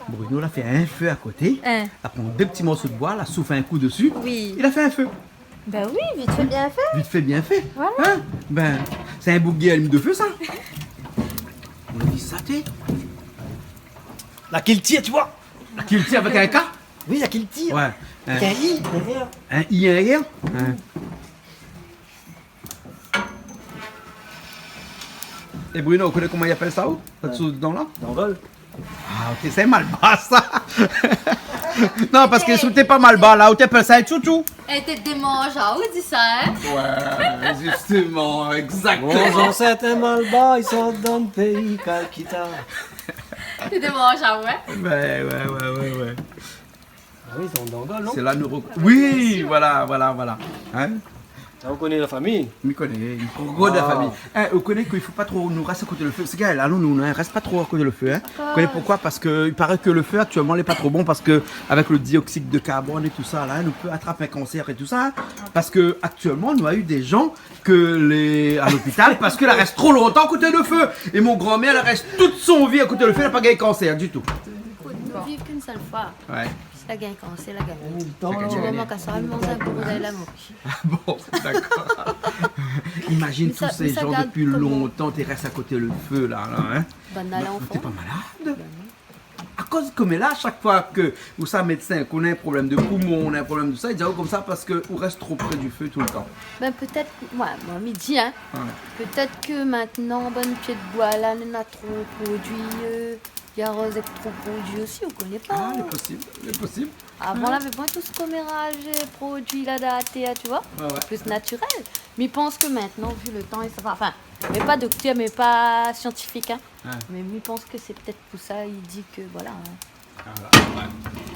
Bruno la fé in fé a koté. Hein. La pran dé ti morso d'boi, la souf in kou dési. Oui. Li la fé in fé. Ben oui, vit fé, bien fé. Vit fé, bien fé. Voilà. Hein ? Ben, sé in boug i alim do fé, sa. Nou la vi sa, té. La kiltir, tu vois. La kiltir avèk in K ? Oui, la kiltir. Ouais. Avèk in I dèrièr. In I dèrièr ? Ouais. É Bruno, ou koné koman i apèl sa, ou ? Sa, ouais, dsi dedan la ? Dangol. Ah, ok, sé malbar, sa. Non, parske si ou té pa malbar, la, ou té apèl sa in tchoutchou. É té démanz aou di sa, hein ? Ouais, justement, exactement. Mon zansèt lé malbar, li sort dann péi Calcutta. Té démanz aou, hein ? Ouais, ouais, ouais, ouais, ouais. Ah oui, sé an Dangol, non ? Sé la nou rek-, oui, voilà, voilà, voilà. Hein ? Ah, ou koné la fami ? Mi koné, mi koné la fami. Ah. Eh, ou koné k'i fo pa tro nou rès a koté lo fé. Sé égal, alon nou, nou rès pa tro a koté lo fé, hein. Ou koné poukoi ? Parske i paré ke lo fé aktièlman lé pa tro bon, parske avèk lo dioksid de karbone é tousa la, nou pé atrap in kansèr é tousa, hein. Parske aktièlman nou la u dé jan ke lé a lopital parske la rès tro lontan a koté lo fé. É mon granmèr la rès tout son vi a koté lo fé, la pa gingn kansèr ditou. Fo nou viv k'in sèl foi. Ouais. Si la gingn kansèr, la gingn. Sa gingn. Di moman k'èl sava manz in kou, èl la mor. Ah bon, dakor. Imazine tout sé jan dopi lontan té rès a koté lo fé la, la, hein. Mé sa, mé sa i gard koman ? Bann la, la, anfan. Té pa malad ? Ben non. Akoz koméla, shak foi ke ou sa médsin, k'ou na in problèm de poumon, ou na in problèm de sa, i di aou konmsa parske ou rès tro pré du fé toultan. Ben, pétèt, moin, moin, mi di, hein. Ouais. Pétèt ke mintnan, bann pié d'boi la, néna tro produi, euh, i aroz èk tro produi osi, ou koné pa. Ah, lé posib, lé posib. Avan, ouais, lavé pa tout koméraz, euh, produi la dan la tèr, tu vois. Ouais, ouais. Pli natirèl. Mi pans ke mintnan, vu lo tan, é sa va, anfin, mi lé pa doktèr, mi lé pa siantifik, hein. Ouais. Mé mi pans ke sé pétèt pou sa, li di ke, voilà, hein. Voilà, ouais.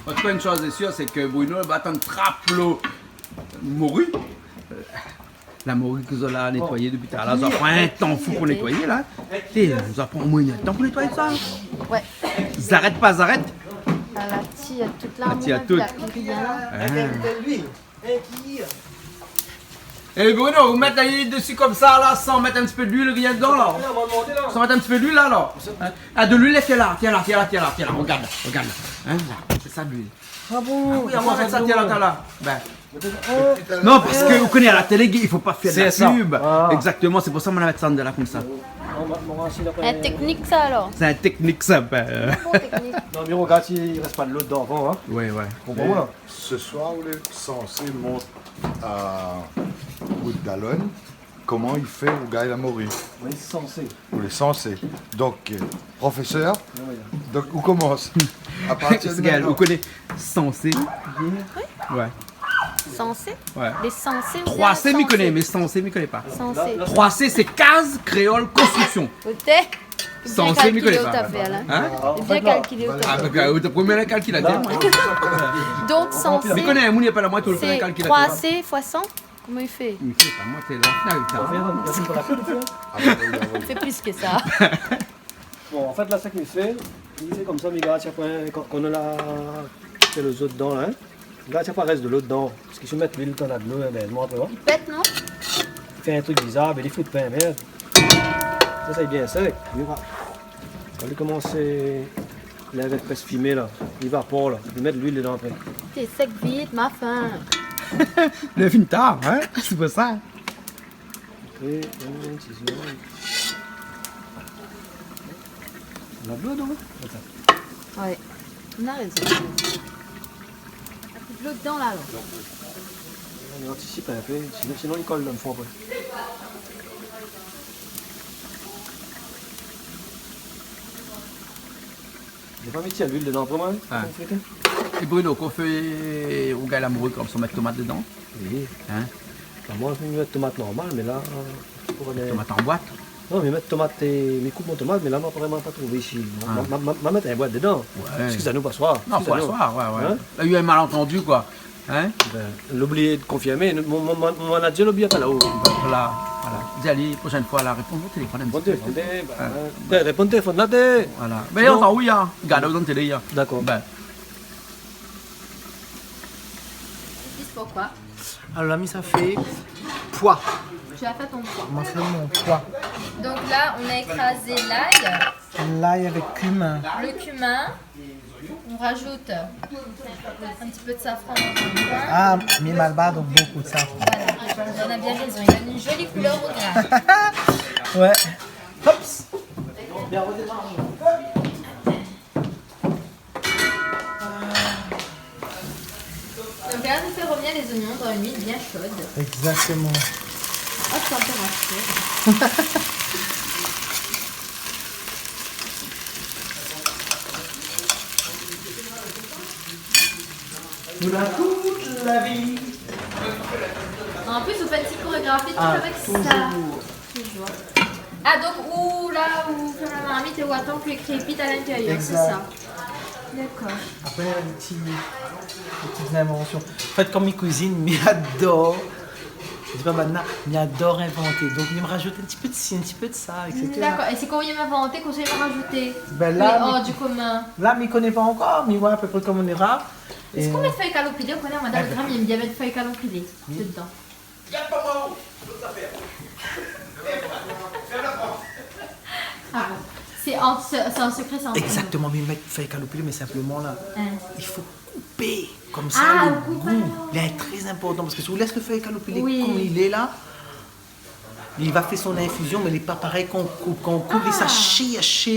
An tou ka, in shoz lé sir, sé ke Bruno va atann trap lo mori. Euh, la mori ke zot la nétoiyé dopi talèr, zot la pran in tan fou pou nétoiyé la. Té, zot la pran omoin in tan pou nétoiyé sa. Ouais. Zarèt pa zarèt. La tir tout la, la tir tout. La pi rien la. Ah. Avèk de luil. É Bruno, ou mèt ali dési konmsa la, san mèt in ti pé d'luil, rien dedan la. Non, moin la mandé la. San mèt in ti pé d'luil la, alor. Hein ? Ah, de l'huile, tiens là, tiens là, tiens là, tiens là, tiens là, regarde, regarde là. Hein, là, c'est ça de l'huile. Ah bon ? Ah oui, amoin, mèt sa, tiens là, tiens là. Ben. Euh, non, parske, euh, ou koné, a la télé i fo pa fé de la pub. C'est ça. Ah. Exactement, sé pou sa moin la mèt sa dedan la konmsa. Non, moin, moin osi, la... In teknik sa, alor. Sé in teknik sa, ben, euh. Bon teknik. Non, mé regard si i rès pa de lo dedan avan, hein. Ouais, ouais. Konpran moin. Ce soir, ou lé sansé mont a Route d'Alonne. Koman i fé ou gingn la mori ? Ou lé sansé. Ou lé sansé. Donk, euh, profésèr, oui, oui, donk ou komans. A partir de mintnan. Sé égal, ou koné sansé ? Oui. Ouais. Sansé ? Ouais. Lé sansé ou bien troi C, mi koné, mé sansé, mi koné pa. Sansé. Troi C, sé kaz kréol konstriksion. Oté. Sansé, mi koné pa. Bien kalkilé out afèr la. Hein ? Bien kalkilé out afèr. Ah, ben, ou té promié la kalkilatèr, moin. Donk, sansé. Mi koné, moun i apèl amoin toultan kalkilatèr. Sé troi C foi san ? Koman i fé ? Mi koné pa, moin, té la, la, la. Fé plis ke sa. Bon, an fèt, la, sak mi fé, mi fé konmsa, mi gard si apré, kan, kan nou la fé lo zo dedan la, hein, gard si pa rès de lo dedan. Parske si ou mèt luil, kan na de lo, ében, bon, apré, ouais. I pèt, non ? I fé in trik bizar, ben, li fout pa, mèrd. Sa, sa lé bien sèk. Li va, kan li komans, euh, lèv èk pès fimé la, li évapor la, li mèt luil dedan apré. Té sèk vit, ma fin. Lé fine tar, hein ? Sé pou sa. Apré, nou na in ti zo. Na de lo dedan, hein ? Atann. Ouais. Ou na rézon. Na pli de lo dedan la, alor. Nou antisip in pé, sinon, sinon li kol dan lo fon apré. Défoi mi tir luil dedan apré, moin, hein, pou frité. É Bruno, kan ou fé, ou gingn la mori konmsa, ou mèt tomat dedan ? Oui. Hein ? Ba, moin, mi mèt tomat normal, mé la, pou lé... Tomat an boit ? Non, mi mèt tomat, euh, mi koup mon tomat, mé la, moin, vréman pa trouvé isi. Ah. Ma, ma, ma, ma mèt in boit dedan. Ouais. Eskiz anou, bonsoir. Non, eskiz anou. Bonsoir, ouais, ouais. Hein ? La u in malantandi, koi. Hein ? Ben, la oublié de konfirmé. Mon, mon, mon, mon manager la oublié pa la-o. Voilà, voilà. Di ali, proshèn foi, la, répon o téléfone in ti pé. Bon téléfone, ben, hein, ben, répon téléfone la, té. Voilà. Ben, non. Anfin, oui, hein. Gard dan télé, hein. Dakor. Ben. Zis pou koi ? Alor, la mi sa fé poi. Tu vas faire ton pois. Moi, je fais mon pois. Donc là, on a écrasé l'ail. L'ail avec cumin. Le cumin. On rajoute un petit peu de safran dans un coin. Ah, mi malbar, donc beaucoup de safran. Voilà, on a bien raison. Il donne une jolie couleur au gras. Ouais. Hops. Donc là, on fait revenir les oignons dans une huile bien chaude. Exactement. Haute température. Ou la tout la vi. En plus, vous faites une petite chorégraphie tout avec ça. Ah, toujours. Toujours. Ah, donc, ou la ou fèrm la marmit é ou atann ke li krépit a l'intérieur, c'est ça. Exact. D'accord. Après, il y a des petits, des petites inventions. En fait, comme mi kuizine, mi ador, mi di pa banna, mi ador inventé. Donc, mi rajout un petit peu de ci, un petit peu de ça, et cetera. D'accord. Et c'est quand vous inventez, quand vous rajoutez ? Ben là, les hors du commun. Là, mi koné pa ankor, mi voi à peu près koman i sra. Èske ou mèt fèy kaloupilé ? Ou koné, madame Gram, i èm bien mèt fèy kaloupilé dedan. Ah bon. C'est en, c'est un secret, c'est entre nous. Exactement, mi mèt fèy kaloupilé, mais simplement là, il faut couper comme ça le goût. Ah, ou koup alor. Lé très important parce que si ou lès le fèy kaloupilé comme il est là, li va fé son infusion, mé li lé pa parèy kan ou koup. Kan ou koup, li sa shèrsh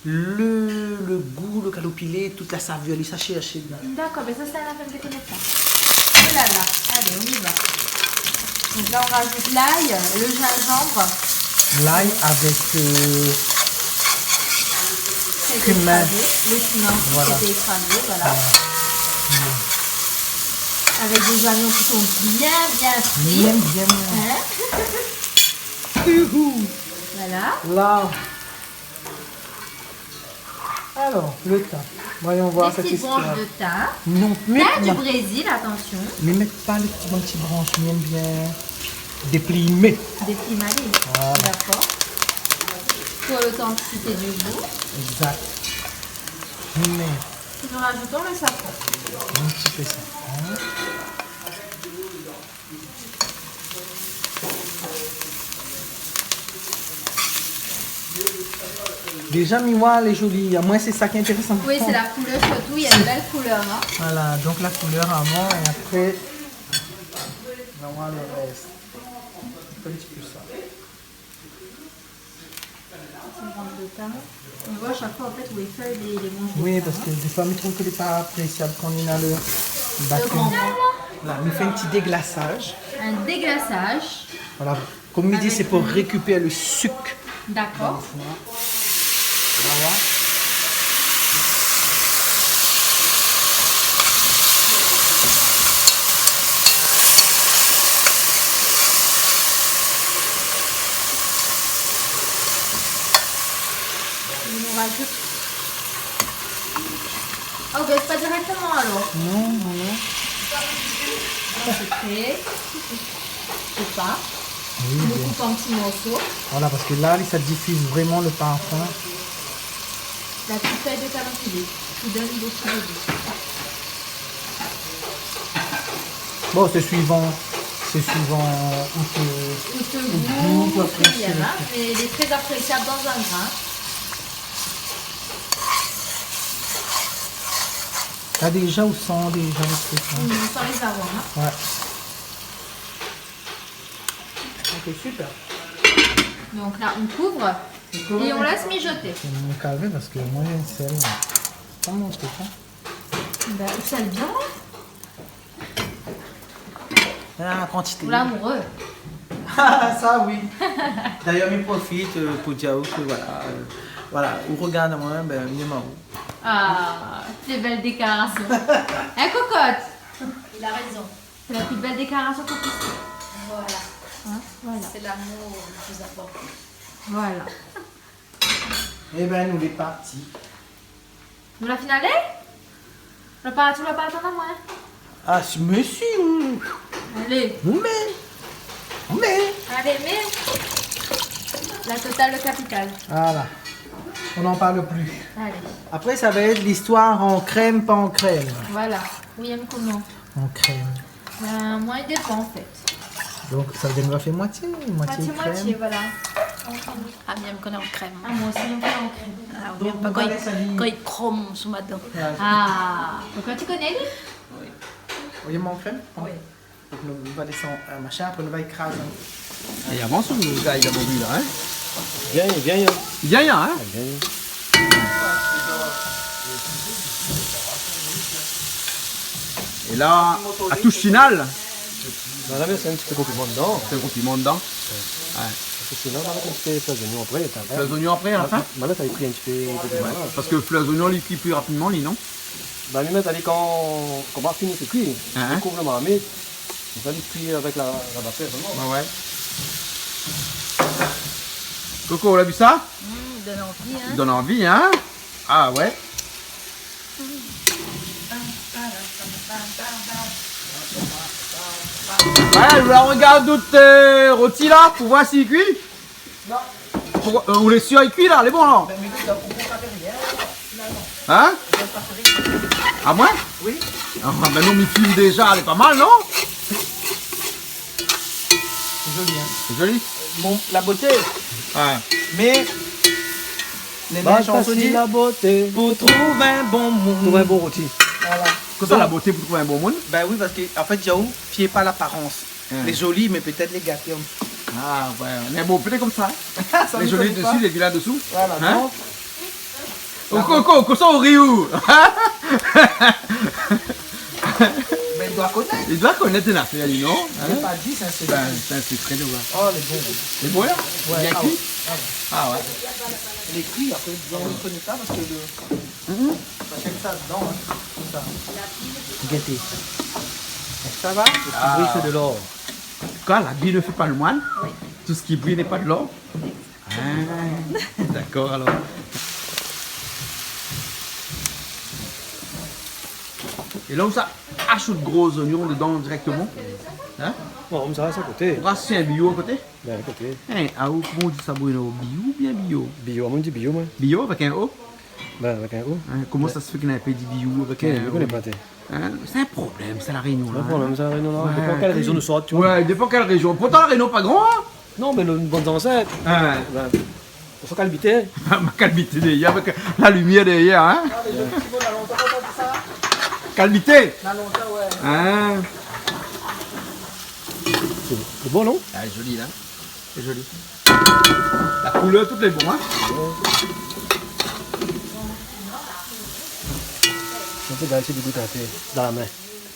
le, le gou, le kaloupilé, tout la savèr, li sa shèrsh dedan. D'accord, ben ça, c'est un affaire de connaissance. Oh là là, allez, on y va. Donc là, on rajoute l'ail, le gingembre. L'ail avec, euh, cumin. Qui a été écrasé, le cumin aussi qui a été écrasé, voilà. Voilà. Avec des oignons qui sont bien, bien frits. Bien, bien. Hein ? Youhou. Voilà. Là. Alors, le thym. Voyons voir cette histoire. Des petites branches de thym. Non, thym du Brésil, attention. Mi mèt pa le ti, bann ti bransh, mi èm bien déplimé. Déplimé. Voilà. D'accord. Pour l'authenticité du goût. Exact. Mi mèt... Nous rajoutons le safran. Un petit peu de safran. Déjà, mi voi, lé zoli. Amoin, sé sa ki lé intérésan. Oui, c'est la couleur surtout. Il y a une belle couleur, hein. Voilà, donc la couleur avant et après, on va voir le reste. Un petit peu ça. Ti bransh de thym. On voit à chaque fois, en fait, où est feuille les, les branches de thym, hein. Oui, parce que des fois, mi trouv ke lé pa aprésiab kan néna le bâton. Le grand bras. Là, mi fé in ti déglasage. Un déglasage. Voilà. Comme mi di, c'est pour récupérer le sucre. D'accord. Voilà. On rajoute. Ah, on baisse pas directement alors ? Non, non, non. Ça, c'est fait. Faut pas. Oui, on le coupe en petits morceaux. Voilà, parce que là, ça diffuse vraiment le parfum. La petite feuille de calendrier qui donne beaucoup de goût. Bon, c'est suivant, c'est suivant où te, où te goût, ou apprécié, hein, mais il est très appréciable dans un grain. Là, déjà, on sent déjà le truc, hein. Mm, on sent les arômes, hein. Ouais. Ok, super. Donc là, on couvre et on laisse mijoter. On couvre. Sé mon kalvé parske moin, mi èm sèl. Pas mon truc, hein. Ben, ou sèl bien. Ah, la kantité. Ou lamoureux. Ah, sa, oui. D'ailleurs, mi profit, euh, pou dir aou ke, voilà, euh, voilà, ou rogard amoin, ben, mi èm aou. Ah, quelle belle déclaration. Hein, cocotte ? Il a raison. C'est la plus belle déclaration qu'on puisse faire. Voilà. Hein ? Voilà. C'est l'amour le plus important. Voilà. Eh ben, nou lé parti. Nou la fine alé ? Nou la pa, nou la pa atann amoin ? Ah, si, mé si, ou... Allez. Ou mèt. Ou mèt. Allez, mets. La totale, le capital. Voilà. On n'en parle plus. Allez. Après, ça va être l'histoire en crème, pas en crème. Voilà. Oui, hein, comment ? En crème. Ben, moin, i dépan, an fèt. Donk sa vé dir nou la fé moitié, moitié krèm. Moitié, moitié, voilà. Ah, mi èm kan lé an krèm. Ah, moin osi, mi èm kan lé an krèm. Ah, mi èm pa kan i, kan i krom sou ma dan. Ah, donk ou koné, li ? Oui. Ou èm an krèm ? Oui. Donk nou va désann, euh, machin, apré nou va ékraz, hein. É avan sa, nou gingn la, hein ? Bien, bien, hein. Bien, hein ? Ah, bien. É la, la toush final. Non, la, mé sé in ti pé konpliman dedan. Sé in konpliman dedan. Ouais. Parske sinon, nou va mèt in ti pé flèr zonion apré, ta va. Flèr zonion apré, a la fin ? Mé la, sa i kui in ti pé konpliman, la. Parske flèr zonion, li kui pli rapidman, li, non ? Ba, mi mèt ali kan, kan ma fini fé kui, hein, mi kouv lo marmit, mi sa lès kui avèk la, la vapèr solman. Ouais, ouais. Coco, ou la vi sa ? Mm, i donn anvi, hein ? I donn anvi, hein ? Ah ouais. Ouais, ou la rogard out, euh, roti la, pou voir si li kui ? Non. Pourkoi, euh, ou lé sir li kui la, lé bon la ? Bin, mé ékout, la, ou pé pa fé rien, la. Hein ? Amoin ? Oui. Ah, bin non, mi film déza, lé pa mal, non ? Sé zoli, hein ? Sé zoli. Bon, la boté. Ouais. Mé, lé ba, shanson fasil, la boté. Pou trouv in bon moun. Trouv in bon roti. Voilà. Kosa, la boté pou trouv in bon moun ? Bin oui, parske, an fèt, Yahoo, fié pa laparans. Hmm. Lé zoli, mé pétèt lé gaté. Ah, ouais, mé bon, pétèt konmsa. Sa, lé zoli dési, lé vilin désou. Voilà, hein ? Donk, oh, ko, ko, kosa ou ri, ou ? Mé li doi konèt. Li doi konèt in afèr, li, non ? Hein ? Li la pa di, sé in sekré. Bin, sé in sekré, de voir. Oh, lé bon. Lé bon, la ? Ouais, bien kui ? Ah ouais. Lé kui, apré, dizon, nou koné pa parske le Mhm. Sa shèf sa dedan, hein, konmsa. Gèt. Sa va ? Lo ti bri, sé de lor. Koi, l'habit ne fait pas le moine ? Oui. Tout ce qui brille n'est pas de l'or ? Ah, dakor, alor. É la, ou sa azout gro zonion dedan dirèkteman ? Hein ? Bon, sa, sa koté. Ou sa in bio a koté ? Bin, koté. Hein, ah, ou, koman ou di sa, Bruno ? Bio oubien bio ? Bio, moin mi di bio, moin. Bio avèk in O ? Bin, avèk in O. Hein, koman sa se fé k'i na in pé i di bio avèk in O ? Hein, sé in problèm sa, La Rényon, la. Sé in problèm sa, La Rényon, la. Ouais, dépan kèl réjion nou sort, ou voi. Ouais, dépan kèl réjion. Pourtan, La Rényon pa gran, hein ? Non, mé nou lé bon zansèt. Ouais. Bin, ou fé kalbité. Ma kalbité dèrièr, avèk la limièr dèrièr, hein ? Ah, mé le ti mot, la lontan pa antann sa. Kalbité. La lontan, ouais. Hein ? Sé, sé bon, non ? Ah, zoli, la. Sé zoli. La koulèr, tout lé bon, hein ? Ouais. Ou pé gingn gout in pé dan la min.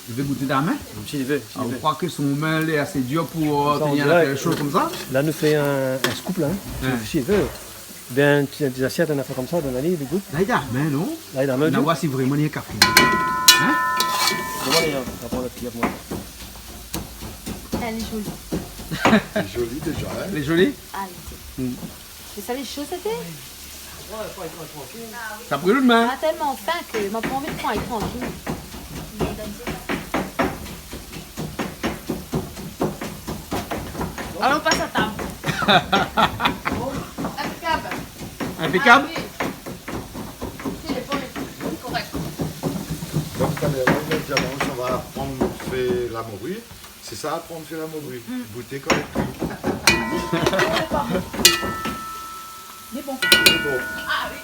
Li vé gout dan la min ? Si li vé, si li vé. Ah, ou kroi ke son min lé asé dir pou, euh, tenir in pé sho konmsa ? Sa, on diré, la, nou fé in, in scoop, la, hein. Ouais. Si, si li vé. Bin, ti, ti zasièt, in afèr konmsa, donn ali, li gout. La, li done la min, non ? La, li done la min, li gout. Na oir si vréman li lé kafé. Hein ? Koman li lé, on va prendre le pied, moi. Lé zoli. Lé zoli déza, hein ? Lé zoli ? Ah, lé zoli. Hmm. Mé sa lé sho, sété ? Sa bril out min. Ma tèlman fin ke ma pa anvi pran ali trankil. Alé, on pass a tab. Inpékab. Inpékab ? Ah oui. Téléfone, korèk. Donk, Caméra, i di amoin, sa va aprann fé la mori. Sé sa, aprann fé la mori. Mm. Gouté kan lé kui. Lé bon. Lé bon. Ah oui.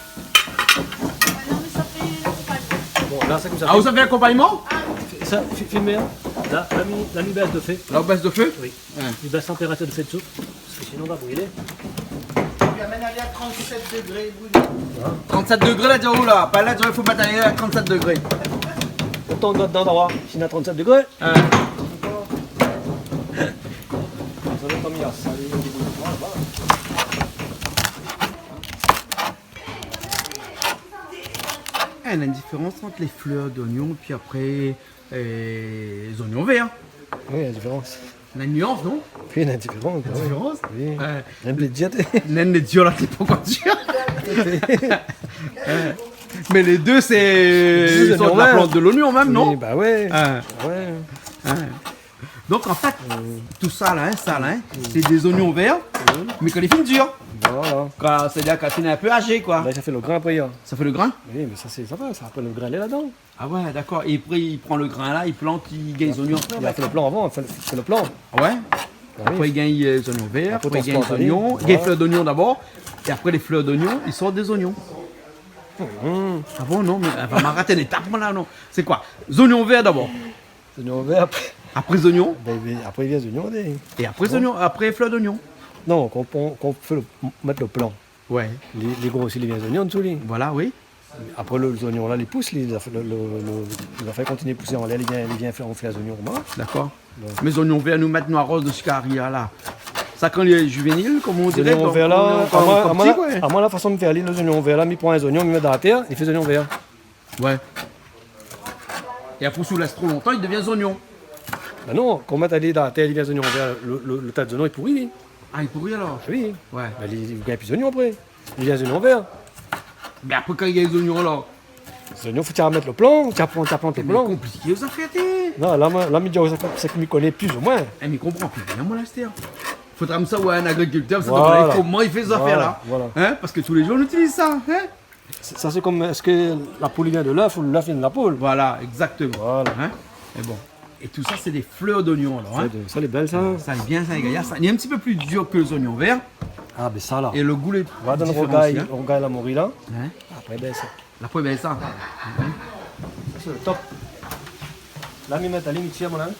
Ah non, mé sa fé lakonpagnman. Bon, la, sé konmsa. Ah, ou sa fé lakonpagnman ? Ah oui. Sa, fi-, filmé, hein. La, la mi, la mi bès de fé. La ou bès de fé ? Oui. Ouais. Mi bès la tanpératir de fé dsou. Parske sinon, va brilé. Ou amenn ali a trant-sèt degré, Bruno. Hein ? Trant-sèt degré, la, di aou, la. Pa la, di aou, i fo mèt ali a trant-sèt degré. Otan gard dan doi, si na trant-sèt degré. Hein. Sa va èt konm yèr, sa, lé, lé bon, voilà. Eh, néna in diférans ant lé flèr d'onion, pi apré, euh, lé zonion vèr. Oui, néna in diférans. Néna in nuans, non ? Oui, néna in diférans, oui. Néna in diférans ? Oui. Ouais. Néna in pé dir. Néna in pé dir, la, té pankor dir. Ouais. Mé lé dé, sé, sé zonion vèr. Lé sort de la plant de l'onion mèm, non ? Oui, ba ouais. Ouais. Ouais. Ouais. Donk, an fèt, euh, tout sa la, hein, sa la, hein, mm, sé dé zonion vèr, mm, mé kan lé fine dir. Voilà. Kan, sétadir kan lé fine in pé azé, koi. La, sa fé lo grin apré, hein. Sa fé lo grin ? Oui, mé sa, sé, sa va, sa, apré lo grin lé ladan. Ah ouais, dakor. É apré, i pran lo grin la, i plant, i gingn zonion. Non, mé fé lo plan avan, fé lo, fé lo plan. Ah ouais ? Ah oui. Apré i gingn, euh, zoignon vèr, apré i gingn zoignon, i gingn flèr d'zoignon dabor, é apré lé flèr d'zoignon i sort dé zoignon. Ah bon, non, mé, euh, va ma rat in étap, moin la, non. Sé koi ? Zoignon vèr dabor. Zoignon vèr, apré. Apré zoignon ? Bin, bin, apré i vien zoignon, oui. É apré zoignon, apré flèr d'zoignon. Non, kan ou, kan ou fé lo, mèt lo plan. Ouais. Li, li grosi, li vien zoignon dsou li. Voilà, oui. Apré, lo, zoignon la, li pous, li, lo, lo, lo, lo zafèr i kontinié pousé anlèr, li vien, li vien fé, fé zoignon, koman ? Dakor. Bon. Mé zoignon vèr, nou mèt, nou aroz dési kari la. Sa, kan li lé juvénil, koman i di, zoignon vèr la, ankor, ankor ti, koi. Amoin, la fason mi fé ali, lo zoignon vèr la, mi pran in zoignon, mi mèt dan la tèr, li fé zoignon vèr. Ouais. É apré, si ou lès tro lontan, li devien zoignon. Bin non, kan ou mèt ali dan la tèr, li vien zoignon vèr, lo, lo, lo ta zoignon, li pouri, li. Ah, li pouri alor ? Oui. Ouais. Bin, li, li gingn pi zoignon apré. Li vien zoignon vèr. Mé apré, kan i gingn zoignon alor ? Zoignon, fo ou mèt lo plan, ou pran, ou plant lo plan. Mé konpliké, sa fé té. Non, la, moin, la, mi di aou, sa, sé ke mi koné plis ou moin. Eh, mi konpran pi rien, moin, la, astèr. Fodra mi sava oir in agrikiltèr, sa, voilà, koman i fé zafèr la. Voilà. Hein ? Parske tou lé zour, nou itiliz sa, hein ? Sa, sé kom, èske la poul i vien de lèf ou lèf i vien de la poul ? Voilà, exactement. Voilà. Hein ? É bon. É tout sa, sé dé flèr d'zoignon, alor, hein ? Sa, sa lé bèl, sa. Sa lé bien, sa, lé gayar, sa. Lé in ti pé pli dir ke zoignon vèr. Ah, bin sa, la. É lo gou lé diféran osi, hein. Va donn rogay, rogay la mori, la. Hein ? Apré, bin, sa. Apré, bin, sa. Sa, sé lo top. La, mi mèt ali, mi tir, mon ami.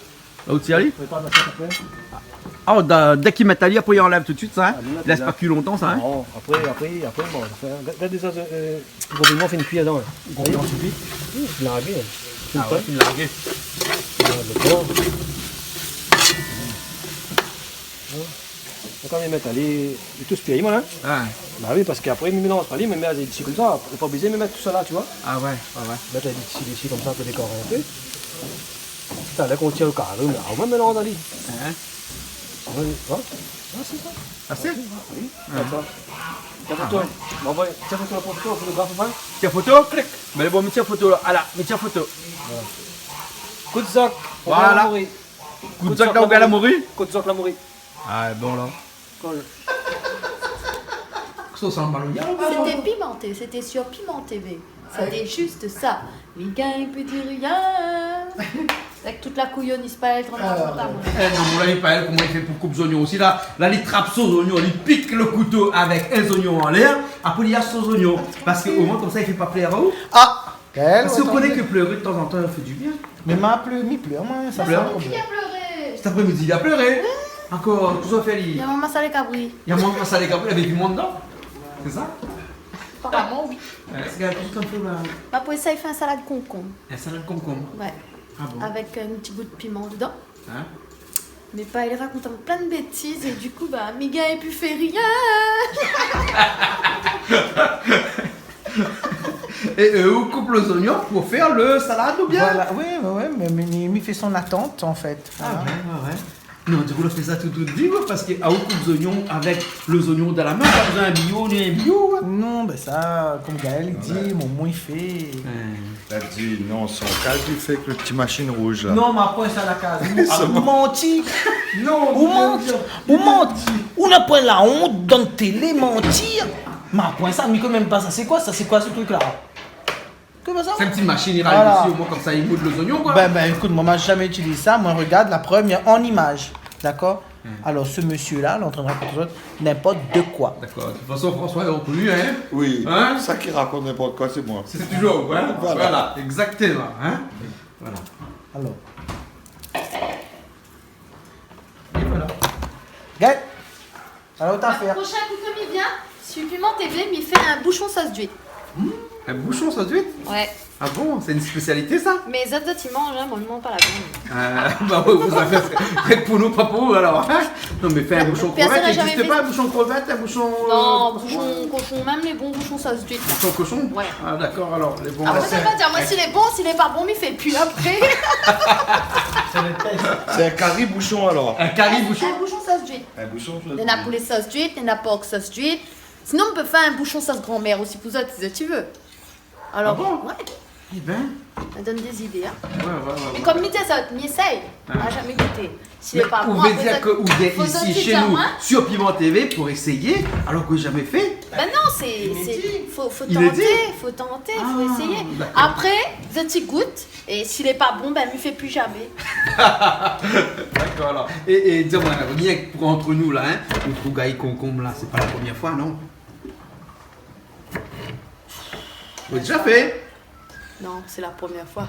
La ou tir ali ? Prépar la sot apré. Ah, da-, dèk i mèt ali, apré i anlèv tout suit sa, hein ? Ah, mi mèt ali. Lès pa kui lontan sa, hein ? Non, apré, apré, apré, bon, sa fé, gard, gard sa, euh, konpliman, fé in kuiyèr dedan, hein. Konpliman, sé kui. Oui, fine largé, hein. Ah ouais, fine largé. Voilà, dakor. Voilà. Kan mi mèt ali, li tous pi, mon, hein ? Ah. Ba oui, parske apré, mi mélanz pa li, mi mèt ali isi konmsa. Ou pa oblizé mèt tout sa la, tu vois. Ah ouais, ouais, ouais. Mèt ali isi, isi, konmsa, pou dékor in pé. Talèr kan ou tir lo kari, mé, ah, ou mèt mélanz ali. Hein ? Ouais, ouais. Ah, sé sa. Ah, sé ? Oui. Ah. Atann. Tir foto. Ah ouais. Bon, ouais. Tir foto, fotograf, ouais. Tir foto ? Klik. Mé bon, mi tir foto la. Ala, mi tir foto. Voilà. Kout zok. Voilà. Kout zok la mori. Kout zok la mori. Ah, bon, la. Kol. Sa i sanm maloya, ou bien ? Sété pimanté, sété sur Piment T V. Sété zis sa. Mi gingn pi di rien. Avèk tout la kouyonise pa èl, trant an, trant an, mon. Eh non, mon la, li pa èl, koman li fé pou koup zoignon osi, la. La, li trap son zoignon, li pik lo kouto avèk in zoignon anlèr, apré, li ash son zoignon. Parske omoin, konmsa, li fé pa plèr aou. Ah ! Parske ou koné ke plèr tazantan, i fé di bien. Mé ma plèr, mi plèr, moin, sa. Plèr ? Sa fé konbien ? Kisa la plèré ? Sèt aprémidi, li la plèré. Oui. Ankor, kosa ou fé ali ? Li la manz masalé kabri. Li la manz masalé kabri, lavé piman dedan. Sé sa ? Aparaman, oui. Euh, sé kèl shoz ou fé la ? Ma pou éséy fé in salad konkonm. In salad konkonm ? Ouais. Ah bon ? Avèk, euh, in ti bout piman dedan. Hein ? Mé pa, li rakont plin bétiz é du kou, ba, mi gingn pi fé rien. É, euh, ou koup lé zoignon pou fé le salad ou bien ? Voilà, oui, oui, oui, mé, mé mi, mi fé son atant, an fèt. Ah, voilà. Ouais, ouais, ouais. Non, di kou, ou fé sa tout, tout di, ouais, parske, ah, ou koup zoignon avèk lé zoignon dan la min, pa bezoin in biyo, ni in biyo, ouais. Non, bin sa, kom Gaël i di, ouais, momon i fé. Ouais. La di, non, son kaz li fé èk lo ti mashine rouz la. Non, ma pran sa la kaz. Ah, ou manti. Non, ou manti. Ou manti. Ou na pwin la ont dann télé manti. Ma pran sa, mi koné mèm pa sa. Sé koi sa ? Sé koi se trik la ? Koman sa ? Sé in ti mashine, i ral isi, omoin konmsa i moud lé zoignon, koi. Bin, bin, ékout, moin, ma zamé itiliz sa. Moin, rogard la prèv an imaz. Dakor ? Hmm. Alor, se mésyé la, lé antrin rakont azot ninport de koi. Dakor. De tout fason, François lé rokoni, hein ? Oui. Hein ? Sak i rakont ninport koi, sé moin. Sé touzour, hein ? Voilà. Voilà, égzaktoman, hein ? Voilà. Alor. É voilà. Gèt. Alor, ou ta fé. Prochain kou ke mi vien, sur Piment T V, mi fé in boushon sos d'uit. Hmm, in boushon sos d'uit ? Ouais. Ah bon, sé in spésialité, sa ? Mé zot, zot i manz, hein, moin, mi manz pa la viann. Euh, ba ouais, ou sa fé rienk pou nou, pa pou ou, alor, hein ? Non, mé fé in boushon krevèt, i égzis pa, in boushon krevèt, in boushon, euh, koshon. Non, boushon koshon, mèm lé bon boushon sos d'uit. Boushon koshon ? Ouais. Ah, dakor, alor, lé bon. Apré, sa va dir amoin si lé bon, si lé pa bon, mi fé pi apré. Sé in kari boushon, alor. In kari boushon ? In boushon sos d'uit. In boushon sos d'uit. Néna poulé sos d'uit, néna por sos d'uit. Sinon, ou pé fé in boushon sos granmèr osi pou zot, si zot i vé. Alor, ah bon ? Ouais. Eh bin. Sa i donn dé zidé, hein. Ouais, ouais, ouais, ouais. É kom mi di sa, mi éséy. Ah. Ma zamé gouté. Si lé pa bon, apré sa, fo zot i di amoin. Mé ou vé dir ke ou vien isi, shé nou, sur Piment T V, pou éséyé, alor ke zamé fé. Bin non, Sé, sé, fo, fo tanté, fo tanté, fo éséyé. Inédi ? Ah, dakor. Apré, zot i gout, é si lé pa bon, bin, mi fé pli zamé. Dakor, alor. É, é, di amwin, rienk pou ant nou la, in, out rougay konkonm la, sé pa la promièr foi, non ? Ou la déza fé ? Non, sé la promièr foi.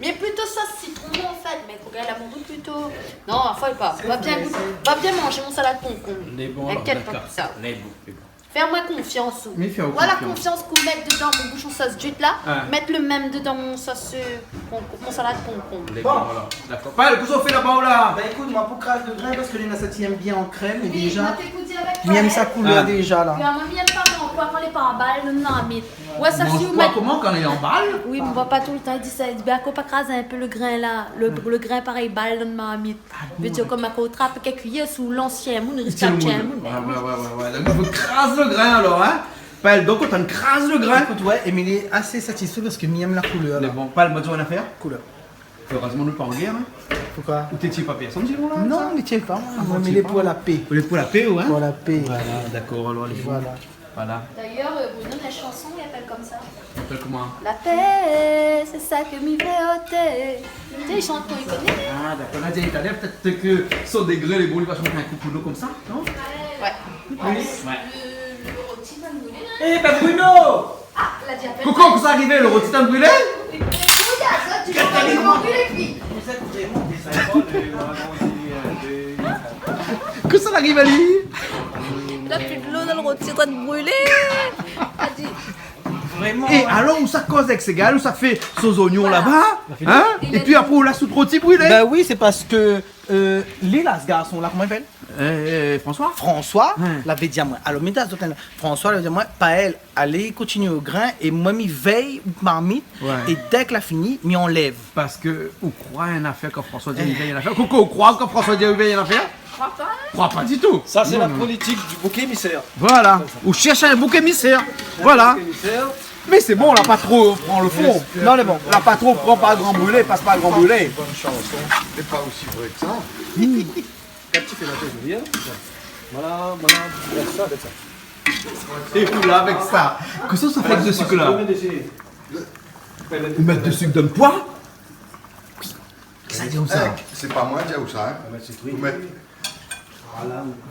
Mé plito sos sitron, an fèt, mé rougay la mori plito. Non, afol pa. Va bien, va bien manzé mon salad konkonm. Lé bon, alor, dakor. Inkièt pa pou sa. Lé bon, lé bon. Fé amwin konfians, ou. Mi fé aou konfians. Voilà, konfians k'ou mèt dedan mon boushon sos d'uit la, mèt le mèm dedan mon sos, euh, konkonm, mon salad konkonm. Lé bon, alor. Dakor. Paèl, kosa ou fé laba ou la ? Bin, ékout, mwin, pou kraz le grin, parske li na sa ti yèm bien an krèm, é déza, mi yèm sa koulèr déza, la. Wi, mwin té kou di avèk ou, in. Wi, mwin, mi yèm pa manz pwa kan lé pa anbal, non, non, mé... Wi, sa, si ou mèt pwa koman kan lé anbal ? Wi, mé mwin pa toultan i di sa, i di, bin, akoz pa kraz in pé le grin la, le, le grin parèy bal dan marmit. Ah bon, dakor. Vé dir, konm akoz ou trap kèk kuiyèr sou lansien moun, riskab tien moun. Wi, wi, wi, wi. Donk, ou kraz le grin, alor, in ? Paèl, donk, ou kraz le grin. Ékout, wé, é mi lé asé satisfé parske mi yèm la koulèr, la. Mé bon, Paèl, mwin, di aou in nafèr. Koulèr. Erèzman nou lé pa an guèr, in. Poukoi ? Ou té tié pa pèrsone, di amoin la ? Non, sa mi tié pa, mwin. Ah, mwin, mi lé pou la pé. Ou lé pou la pé, ou, in ? Pou la pé. Voilà, dakor, alor, lé bon. Voilà. Voilà. D'ailleurs, euh, Bruno, la chanson, i apèl konmsa. I apèl koman ? La pé, sé sa ke mi vé oté. Té, i shant kan i koné. Ah, dakor. La di talèr, pétèt ke son dégré lé bon, li va shant in kou pou nou konmsa, non ? Wé. Wi. Le, le roti va brilé, in. Eh ben, Bruno ! Ah, la di apèl. Koukou, kosa la arivé, le roti la brilé ? Wi, mé koman sa, ti pé pa brilé, pi ? Vous êtes vraiment des idoles, euh, vraiment, euh, des... Kosa la arivé, li ? La pi dolo dan le roti, an trin brilé. La di. Vraiment, in. É alor, ou sa koz avèk sé gars, ou sa fé son zoignon laba, in ? Voilà. É pi apré, ou la sot roti brilé. Ben oui, c'est parce que, euh, li la, ce garçon-là, comment il s'appelle ? Euh, François ? François, lavé di amoin. Alor, mi té azot, François lavé di amoin, Paèl, alé kontinié o grin, é mwin, mi vèy out marmit, é dèk la fini, mi anlèv. Parske ou kroi in nafèr kan François di, mi vèy in nafèr. Koukou, ou kroi kan François di, mi vèy in nafèr ? Kroi pa. Kroi pa ditou. Non, non. Ça, c'est la politique du bouc émissaire. Voilà. Ou shèrsh in bouk émisèr. Voilà. Bouc émissaire. Mé sé bon, la pa tro pran le fon. Non, lé bon. La pa tro pran par le gran brilé, pas par le gran brilé. Bonne chanson. C'est pas aussi vrai que ça. Quand tu fais la tête, bien. Voilà, voilà, avec ça, avec ça. É ou la, avèk sa. Kosa ou sa fé avèk le sik la ? Ou mèt le sik dan le pwa ? Kisa la di aou sa ? Eh, sé pa mwin la di aou sa, in. Ou mèt.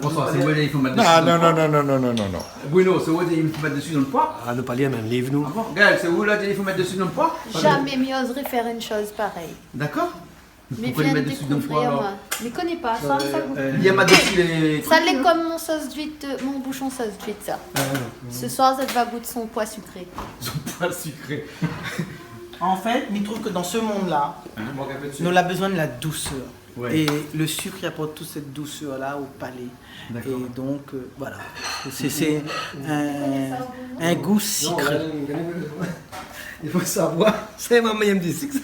François, sé ou la di i fo mèt le sik dan le pwa ? Non, non, non. Bruno, sé ou la di i fo mèt le sik dan le pwa ? Ah, nou pa lir mèm liv, nou. Ah bon ? Gaël, sé ou la di i fo mèt le sik dan le pwa ? Jamais mi oserai faire une chose pareille. Dakor. Mé poukoi i mèt le sik dan le pwa, alor ? Mi koné pa sa, sa gout. Li la mèt le sik, lé... Sa lé konm mon sos d'uit, euh, mon boushon sos d'uit, sa. Ah, ouais. Ce soir, zot va gout son pwa sikré. Son pwa sikré. En fait, mi trouv ke dan se monn-la, nou la bezoin de la dousèr. Ouais. É le sik i aport tout sèt dousèr-la o palé. Dakor. É donk, euh, voilà. Sé, sé in, in gou sikré. Non, mé, mé, mé, i fo savoir. Sé momon, li yèm de sik, sa.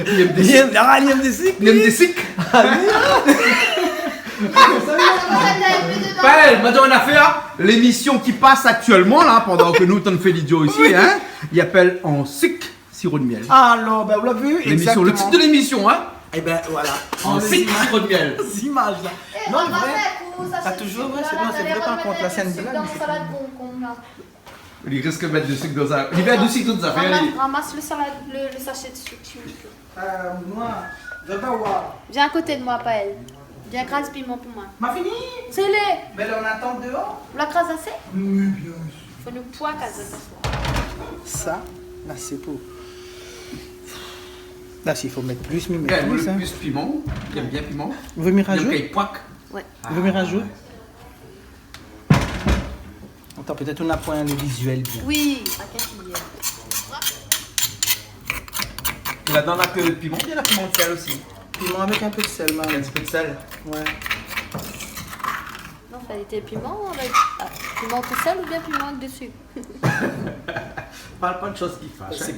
Li yèm de sik. Li yèm, ah, li yèm de sik. Li yèm de sik. Ah, oui. Paèl, ma di aou in nafèr, in. Lémisyon ki pas aktièlman, la, pandan ke nou tann fé lidiot isi, in, i apèl An sik siro d'mièl. Alor, ben, ou la vu, exactement. Lémisyon, le tit de lémisyon, in. Eh ben, voilà. An sik siro d'mièl. Zimaz, la. Non, mé vré. Sa touzour vré, sé, non, sé vré, par kont, la, sé in blag. Li risk mèt le sik dan sa, li mèt le sik dan zafèr, li. Ramas, ramas le salad, le, le sashé de sik, s'il vous plaît. Euh, mwin, zot va oir. Vien a koté de mwin, Paèl. Vien kraz piman pou mwin. Ma fini ? Sé lé. Mé la, nou atann déor. Ou la kraz asé ? Oui, bien sûr. Fo nou pwa kaz asé. Sa, la, sé pou. La, si fo mèt plis, mi mèt plis, in. Plis piman. Li yèm bien piman. Ou vé mi razout ? Li yèm kan i pwa. Ouais. Ou vé mi razout ? Ah, ouais. Atann, pétèt ou na pwin le vizuèl bien. Oui, avèk in kuiyèr. É ladan, na ke piman, oubien na piman de sèl osi ? Piman avèk in pé de sèl, mèm. In ti pé de sèl ? Ouais. Non, fo di piman avèk, ah, piman tou sèl oubien piman avèk de sik ? Parl pa de shoz ki fash, in. Sé...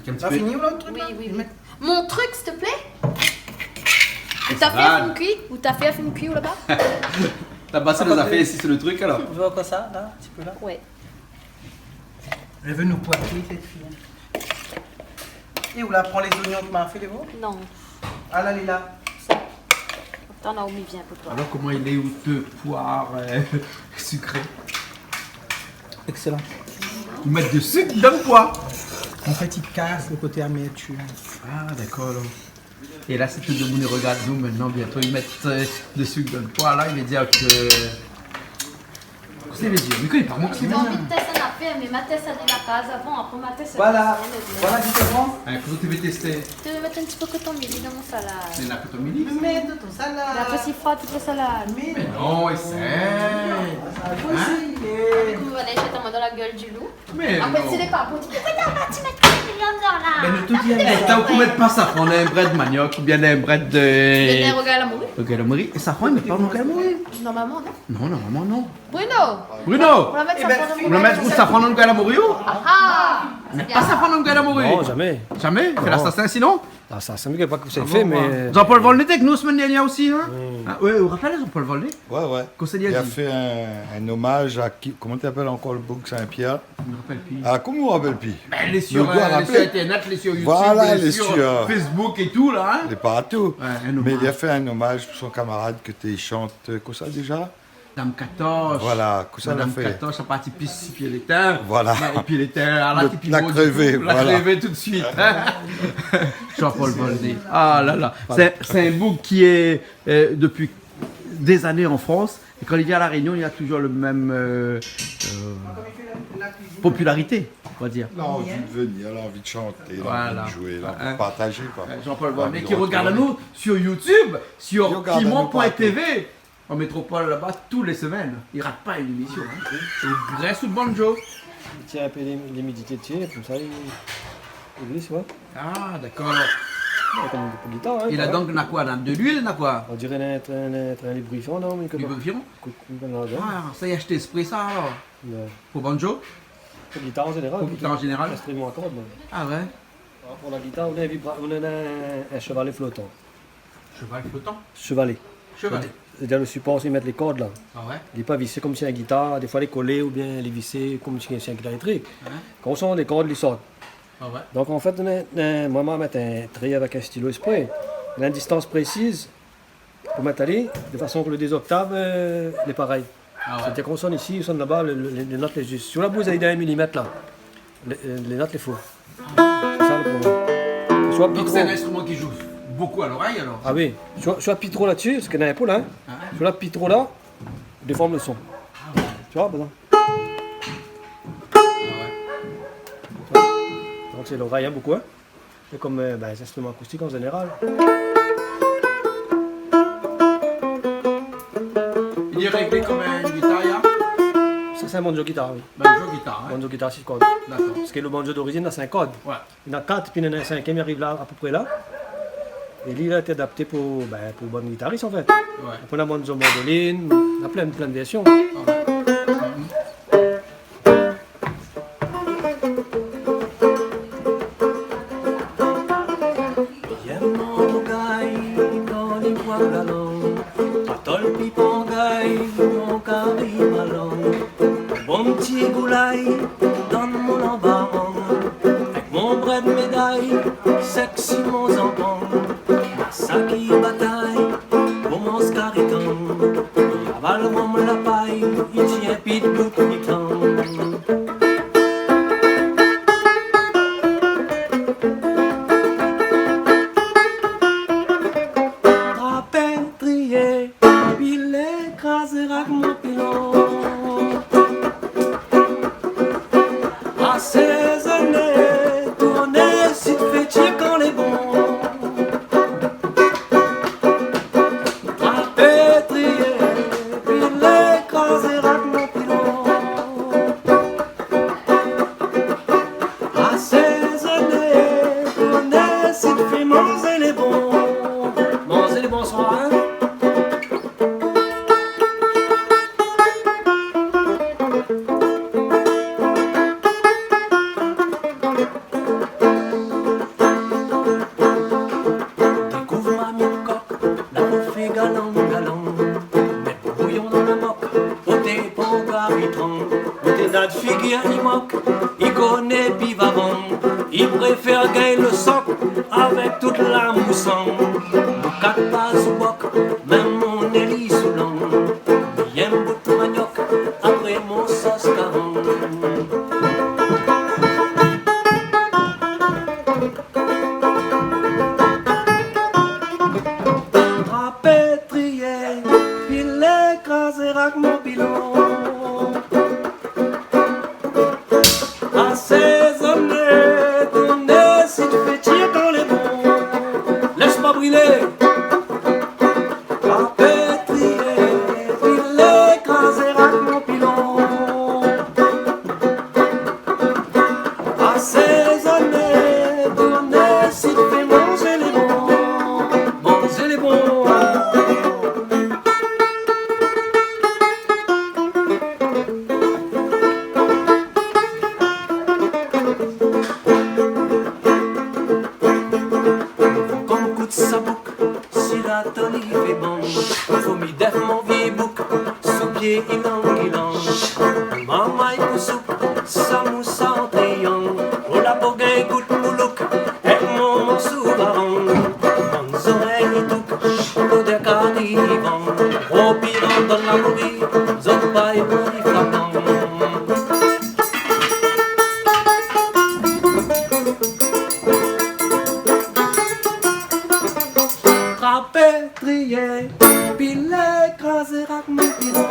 Ou la fini, ou, le trik, la ? Oui, oui, oui. Mon truc, s'il te plaît ? Ou la fé fine kui, ou la fé fine kui, ou laba ? Ou la pas lé zafèr isi, sé le trik, alor. Ou vé ankor sa, la, in ti pé la ? Ouais. Èl i vé nou pwaté, sèt fiy. É ou la pran lé zoignon ke ma fé, lé bon ? Non. Ah, la, lé la. Sa. Atann, Naomi, vien pou toi. Alor, koman i lé out pwa, euh, sikré ? Excellent. Ou mèt de sik dan le poi. An fèt, i kas le koté amèrtim. Ah, dakor, alor. É la, sé tout demoun i rogard anou mintnan, bientôt i mèt, euh, de sik dan le poi, la, i vé dir ke, kosa i vé dir ? Mé koné pa, moin, kosa i vé dir ? Anvi tès in nafèr, mé ma tès ali la kaz avan, apré ma tès ali. Voilà, voilà, diféran. Hein, kosa ou té vé tèsté ? Té vé mèt in ti pé koton mili dan mon salad. Mé la koton mili, sa ? Mé dan ton salad. Mé apré, si frot, ti pé salad. Mé non, éséy. Sa, fo éséyé. Hein ? Apré, kou va alé zèt amoin dan la guèl du lou. Mé non. Apré, si lé pa bon, ti pé, ti mèt in milion de dolar. Mé nou tout i èm sa. Eh, tank ou mèt pa safran dan in brèd maniok oubien dan in brèd de... Mé dan in rougay a la mori. Rougay a la mori. É safran, i mèt pa dan rougay a la mori ? Normalman, non. Non, normalman, non. Bruno ! Bruno ! Ou la mèt safran dan rougay a la mori ? Eh ben, ou la mèt safran dan rougay a la mori, ou ? Ah, ah. Mèt pa safran dan rougay a la mori ? Non, zamé. Zamé ? Fé lasasin, sinon ? Ah, sa, sa, mi koné pa kosa i fé, mé... Ah bon, ouais. Jean-Paul Volnay té avèk nou la semèn dernièr osi, hein ? Hmm. Ah, ouais, ou rapèl Jean-Paul Volnay ? Ouais, ouais. Kosa li la di ? Li la fé in, in omaz a ki, koman i apèl ankor le boug Saint-Pierre ? Mi rapèl pi. Ah, koman ou rapèl pi ? Ben, lé sur, euh, lé sur Internet, lé sur YouTube, lé sur Facebook é tout, la, hein ? Voilà, lé sur, euh, lé partou. Ouais, in omaz. Mé li la fé in omaz pou son kamarad ke té i shant, euh, kosa déza ? Madame Katosh. Voilà, kosa la fé ? Madame Katosh, la parti pis si pié létin. Voilà. Ben, é pi létin, la, la krévé, tout de suite, hein. Jean-Paul Volnay. Ah là là. Voilà. C'est, c'est un boug qui est, euh, depuis des années en France. Et quand il vient à La Réunion, il a toujours le même, euh, euh, popularité, on va dire. La anvi de venir, la anvi de shanté, la anvi de zoué, la anvi de partazé, koi. Voilà. Euh, Jean-Paul Volnay, ki rogard anou sur YouTube, sur piment point T V. An métropol laba, tou lé semèn, i rat pa in émisyon, hein. É i grès out banjo. I tir in pé l'im-, l'imidité dsi, konmsa i, i glis, ouais. Ah, dakor. Ouais, konm pou gitar, hein. É la, donk, na koi, na de luil, na koi ? On diré in, in, in, in librifian, non, mé... Librifian ? Kout, kout, non, non. Ah, sa i ashté ésprè sa, alor. Ouais. Pou banjo ? Pou gitar an zénéral, pou gitar an zénéral. Instriman a kord, mèm. Ah ouais. Pou la gitar, ou néna in vibra-, ou néna in, in shevalé flotan. Sheval flotan ? Shevalé. Shevalé. Sétadir le sipor ousa i mèt lé kord la. Ah ouais ? Li lé pa visé konm si in gitar, défoi lé kolé oubien lé visé konm si, si in gitar élèktrik. Ouais. Kan ou sort lé kord, li sort. Ah ouais. Donk an fèt, néna, néna, moin, ma mèt in tri avèk in stilo ésprè. Néna in distans présiz pou mèt ali, de fason ke le dé oktav, euh, lé parèy. Ah ouais. Sétadir kan ou sonn isi, ou sonn laba, le, le, le, le not lé zis. Si ou la bouz ali d'in milimèt la, le, le, le not lé fo. Sé sa le problèm. Donk sé in instriman ki zoué bonpé a lorèy, alor. Ah oui. Si ou, si ou apiy tro la dsi, parske néna in pol, hein. Ah ouais. Si ou apiy tro la, ou déform le son. Ah ouais. Tu vois, par exemple. Ah ouais. Donk sé lorèy, hein, bonpé, hein. Sé konm, euh, ben, lé zinstriman akoustik an zénéral. Li lé réglé konm in gitar, ya ? Sa sé in banjo gitar, oui. Banjo gitar, hein ? Banjo gitar sis kord. Dakor. Parske le banjo d'orizine, la, sink kord. Ouais. Néna kat, pi néna in sinkièm, i ariv la, apépré la. É li, la, la été adapté pou, ben, pou bann gitaris, an fèt. Ouais. Apré, néna banjo mandolin, néna plin, plin de vèrsion. Ah ouais. Mhm. Yèm mon rougay, kan li poi galan, atol pi pangay, mon kari malan. Bon ti goulay, donn mon lanbaran, avèk mon brèd méday, sèk si mon zanban. Sa ki batay pou manz kari tan, i aval ronm la pay, i tien pi debout mitan. Trapé, triyé, pilé, krazé rak mon pilon. Asézoné, tourné, si fé tir kan lé bon. Trapé, triyé, pilé, krazé rak mon pilon. Asézoné, tourné, si fé manzé lé bon. Manzé lé bon, bonsoir, hein. Dékouv marmit kok, la pou fé galan, galan. Mèt bouyon dan la mok, oté pangay tran, oté dat figir i mok, i koné pi vavan, i préfèr gingn le sok avèk tout la mousan. Moukat pa sou bok, mèm mon éli sou lang. Yèm bout maniok, apré mon sos karan. Trié, pilé, krazé rak mon pilon.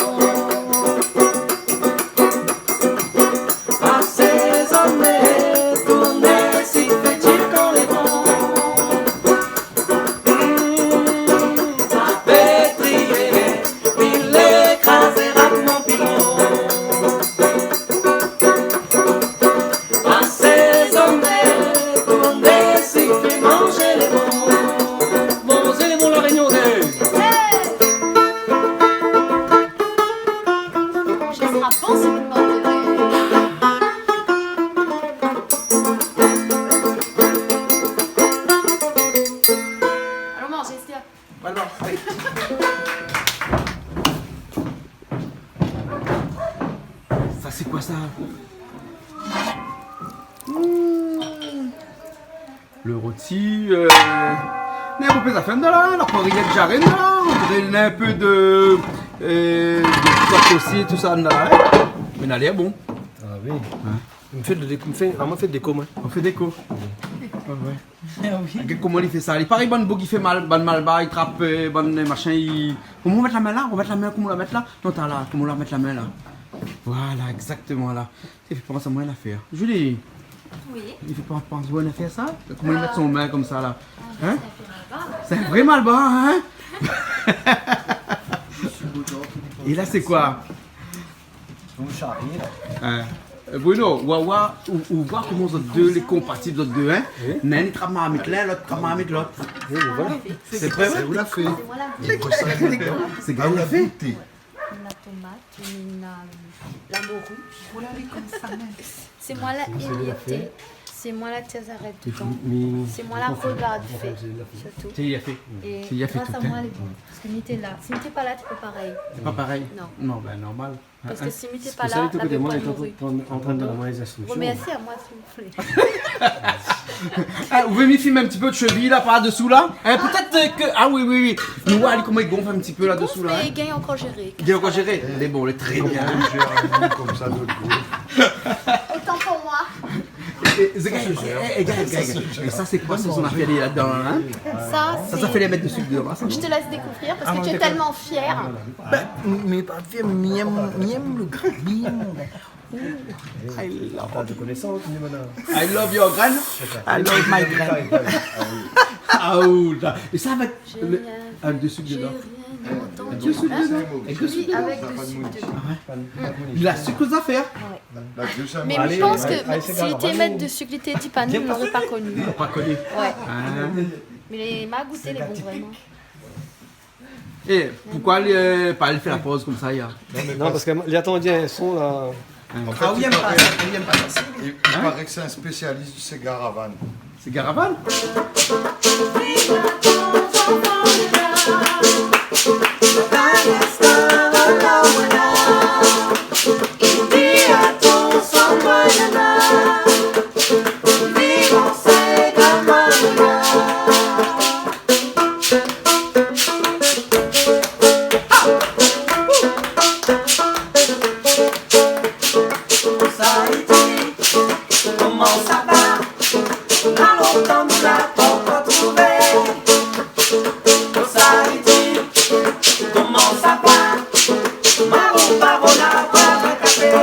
Asézoné, tourné, si fé dir kan lé bon. Hmm, sapé trié, pilé, krazé rak mon pilon. Asézoné, tourné, si fé manzé lé bon. Manzé lé bon La Rényon, sé. Sa sra bon, sé pou manzé. Alon manzé, Esther. Alor. Sa sé koi sa ? Hmm. Le roti, euh, néna bonpé zafèr dedan la, la pori, la jarèn la, on diré néna in pé de, euh, de poi kosé, tousa dedan la, hein. Mé na lèr bon. Ah oui. Hein ? Mi fé de déko, mi fé, ah, moin mi fé déko, moin. Ou fé déko ? Ouais, ouais. Ah oui. Gard koman li fé sa. Li parèy bann boug i fé mal, bann malbar, i trap, euh, bann machin, i, koman ou mèt la min la ? Ou mèt la min, koman ou la mèt la ? Non, ta la, koman ou la mèt la min la ? Voilà, exactement la. Sa i fé pans amoin in afèr. Julie. Oui. I fé pa pans amoin in afèr sa ? Koman li mèt son min konmsa la ? Ah, hein ? Sé in vré malbar, hein ? É la sé koi ? Son shari la. Hein. Euh, Bruno, ou va oir, ou, ou va oir koman zot dé lé konpatib, zot dé, hein ? Oui. Inn i trap marmit linn, lot i trap marmit lot. Oui, mé voilà. Sé vré ? Sé ou la fé. Sé moin la fé. Sé gayar la fé. La tomat, néna la mori. Voilà, lé konmsa mèm. Sé moin la émiété. Sé moin la tir zarèt dedan. Sé moin la rogard fé, sirtou. Sé li la fé. É gras amoin lé bon. Parske mi té la. Si mi té pa la, té pa parèy. Sé pa parèy. Non. Non, ben normal. Parske si mi té pa la, la pé pa mori. An trin de donn amoin lé instriksion. Remèrsi amoin, s'il vous plaît. Ah, ou vé mi film in ti pé out sheviy la, par désou la ? Hein, pétèt, euh, ke, ah oui, oui, oui. Nou, alé, koman li gonf in ti pé la désou la, hein ? Li gonf, mé li gingn ankor zéré. Li gingn ankor zéré. Lé bon, lé tré bien. Konmsa, de gou. Autant pour moi. É, é, é, gard, gard, gard. É sa sé koi, sa, son afèr la dedan la, hein ? Sa, sa sé fé lé mèt de sik dedan, sa. Je te laisse découvrir parce que tu es tellement fier. Ben, mé pa fièr, mi èm, mi èm le grin, mi èm. I love, I love your graine. I love my graine. Ah, ou, la. É sa avèk le, avèk de sik dedan. J'ai rien entendu. Avèk de sik dedan. Oui, avèk de sik dedan. Ah ouais. Li la sik lé zafèr. Ouais. Mé mi pans ke si li té mèt de sik, li té di pa nou, nou noré pa koni. Nou noré pa koni. Ouais. Ah. Mé ma gouté, lé bon, vréman. É poukosa li, euh, pa li fé la poz konmsa, ya ? Non, parske li atann in son la. An fèt, i paré, i paré ke sé in spésialis du séga ravane. Séga ravane ? Sa i di, koman sa va ? Na lontan nou la pankor trouvé. Sa i di, koman sa va ? Maron pa bon la pa kapé.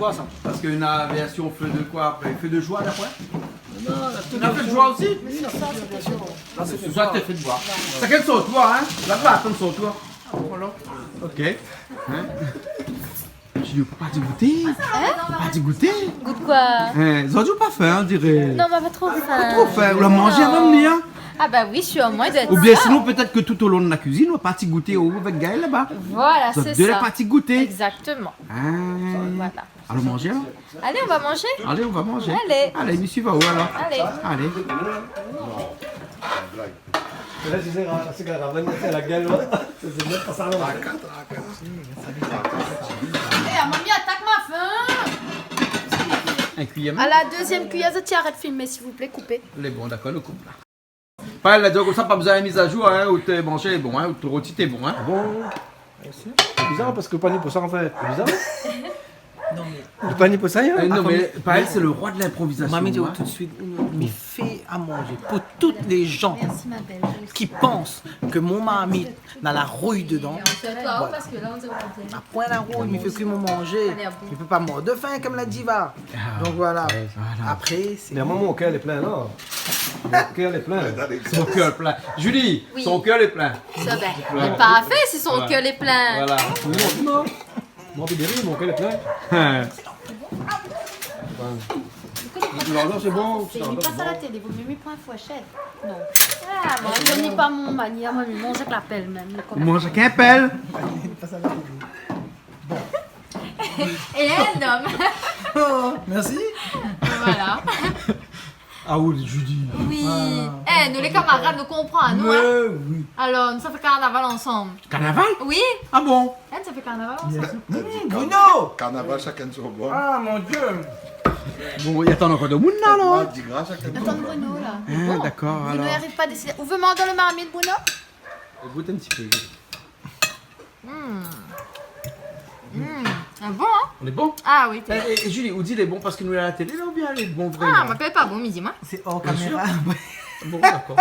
Parske néna vèrsion fé de koi apré ? Fé de joi d'apré ? Non, la fé de joi osi ? Oui, sé sa, sé sa. Sa sé fé de boi. Shakinn son tour, in ? La va atann son tour. Voilà. OK. In ? Julie, ou pé pa ti gouté ? In ? Ou pé pa ti gouté ? Gout koi ? In, zordi ou pa fin, on diré. Non, ma pa tro fin. Tro fin, ou la manzé avan vni, in ? Ah ba oui, sirman, i doi èt sa. Oubien sinon, pétèt ke tout o lon de la kuizine, ou la pa ti gouté, ou avèk Gaël laba. Voilà, sé sa. Zot dé la pa ti gouté. Exactement. Ah. Voilà. Alon manzé, alor ? Alé, on va manzé. Alé, on va manzé. Alé. Alé, misié va ou, alor ? Alé. Alé. La, sé, sé, sé la gèl, ouais. Sé, sé mèm pa sa, non. Traka, traka. Eh, mami, atak ma fin. In kuiyèr mèm ? A la dézièm kuiyèr, zot i arèt filmé, siouplé, koupé. Lé bon, dakor, nou koup la. Paèl la di konmsa, pa bezoin miz azour, in, out manzé lé bon, in, out roti lé bon, in. Ah bon ? Sé bizar, parske pa ni pou sa, an fèt. Sé bizar. Non, mé... Lé pa ni pou sa, in. Eh, non, mé Paèl, sé le roi de l'improvisation, in. Mami di aou tout suit, mi fé a manzé pou tout lé jan ki pans ke mon marmit na la rouy dedan. Voilà. Na poin la rouy, mi fé kui mon manzé. Mi pé pa mor de fin, konm la diva. Ah, ouais, voilà. Donk voilà. Apré, sé... Mé moin, mon kèr lé plin, la. Mon kèr lé plin. Son kèr lé plin. Julie, son kèr lé plin. Oui. Sa, bin, lé parfé si son kèr lé plin. Voilà. Non, non. Moin, mi di, mon kèr lé plin. Non, non, sé bon. Sé, mi pas a la télé, vo mié mi pran in fourshèt. Non. Ah, moin, mi ni pa mon manièr, moin, mi manz avèk la pèl mèm, lé konm... Manz avèk in pèl. É in om. Oh, mèrsi. Voilà. Ah oui, Julie. Oui. Ah. Eh, nou lé kamarad, nou konpran, nou, in. Mé oui. Alor, nou sa fé karnaval ansanm. Karnaval ? Oui. Ah bon ? Eh, nou sa fé karnaval ansanm. Bien sûr. Mmh, Bruno ! Karnaval, shakinn son bor. Ah, mon Dieu. Bon, i atann ankor demoun la, alor. Mardi Gras, shakinn son bor. Atann Bruno, la. Ah, bon, dakor, alor. Bruno i ariv pa désidé. Ou vé manzé dan le marmit, Bruno ? Gout in ti pé. Mm. Mm. Ah bon, in ? Lé bon ? Ah oui, té... Eh, eh, eh, Julie, ou di lé bon parske nou lé a la télé la, oubien lé bon vréman ? Ah, ma pèl pa bon, mi di, moin. Sé or kaméra. Bien sûr. Bon, dakor.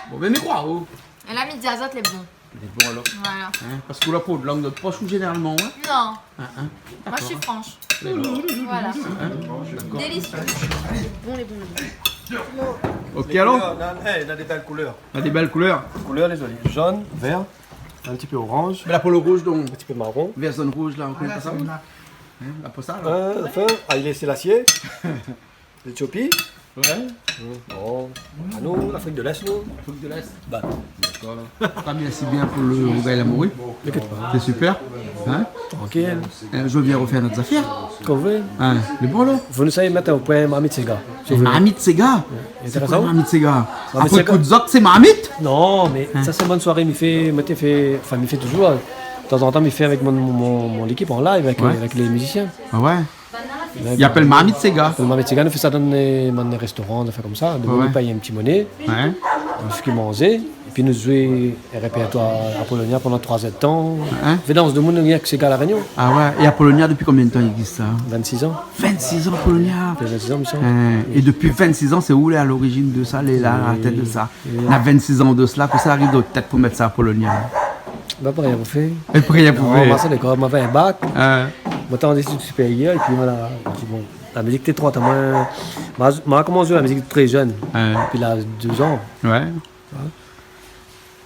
Bon, mé mi kroi, oh. É la, mi di azot lé bon. Lé bon, alor. Voilà. In, parske ou la pa de lang dan out posh, ou, zénéralman, in ? Non. In, in. Moin, mi lé fransh. Dakor. Voilà. In ? Dakor. Délicieux. Lé bon, lé bon, lé bon. OK, alor ? Lé koulèr, non, eh, na dé bèl koulèr. Na dé bèl koulèr. Koulèr, lé zoli. Jaune, vert, in ti pé oranz. Mé la pou le rouz, donk. In ti pé maron. Vèr, zone, rouz, la, ou koné pa sa, ou ? In, la pou sa, alor. Euh, anfin, Haïlé Sélassié. L'Éthiopie. Ouais. Bon. Anou, l'Afrique de l'Est, nou. Afrique de l'Est. Ba. Dakor. Mèrsi bien pou le rougay la mori. T'inquiète pas. Sé super. In ? Trankil. In zour, vien refèr nout zafèr. Kan ou vé. In, lé bon, la. Fo nou sava mèt in poin marmit séga, si ou vé. Marmit séga ? Sé koi, marmit séga ? Marmit séga. Apré kou d'zok, sé marmit ? Non, mé sa, sé bann soiré mi fé, moin té fé, anfin, mi fé touzour, in. Tazantan, mi fé avèk mon, mon, mon lékip an live, avèk, euh, avèk lé mizisien. Ah ouais ? I apèl marmit séga. Apèl marmit séga, nou fé sa dan lé, dan lé réstoran, dé zafèr konmsa. Donk, nou pèy in ti moné. Ouais. Nou fé ke manzé. Épi nou zoué in répèrtoir Apolonia pandan troi zèr d'tan. Ouais. Nou fé dans demoun, rienk séga La Rényon. Ah ouais. É Apolonia, dopi konbien d'tan i égzis, sa ? Vinn-sis an. Vinn-sis an, Apolonia. Fé vinn-sis an, mi sanm. Hein, é dopi vinn-sis an, sé ou lé a lorizin de sa, lé la, a la tèt de sa ? Oui. Na vinn-sis an de sela, kosa i ariv dan out tèt pou mèt sa Apolonia ? Ba, pa rien pou fé. É pa rien pou fé. Non, moin, sa, lékol, moin la fé in bak. Hein. Moin té an étid supérièr, épi moin la di, bon, la mizik té tro, moin, moin, moin la komans zoué la mizik tré jenn, hein, dopi laz douz an. Ouais. Hein.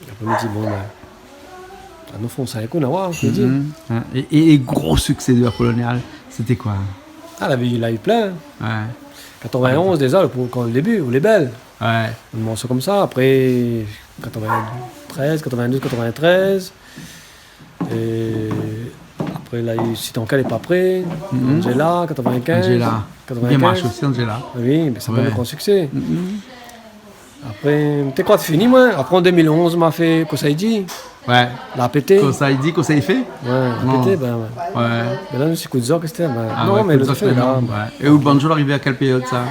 Apré, moin la di, bon, ben, anon fé sa in kou, nou va oir, mi di. Mhm. Hein. É, é, é gro siksé de Apolonia, sété koi ? Ah, la vi, la vi plin. Ouais. Katrovin-onz, déza, le, pou, kan le débi, ou lé bèl. Ouais. In morso konmsa, apré katrovin-trèz, katrovin-douz, katrovin-trèz. É apré, la, Sitanka lé pa pré. Mhm. Angela, katrovin-kinz. Angela. Katrovin-kinz. Bien marsh osi, Angela. Oui, mé sé pa le gran siksé. Mhm. Apré, té kroi té fini, moin. Apré, an dé mil onz, moin la fé Kosa i di. Ouais. La pété. Kosa i di, kosa i fé ? Ouais, la pété, ben, ouais. Ouais. Mé la, nou sé Kout Zok, sété, ben, ah non, ouais, mé Kout Zok, la fé, mé non, la. Ouais. É le banjo la arivé a kèl périod, sa ?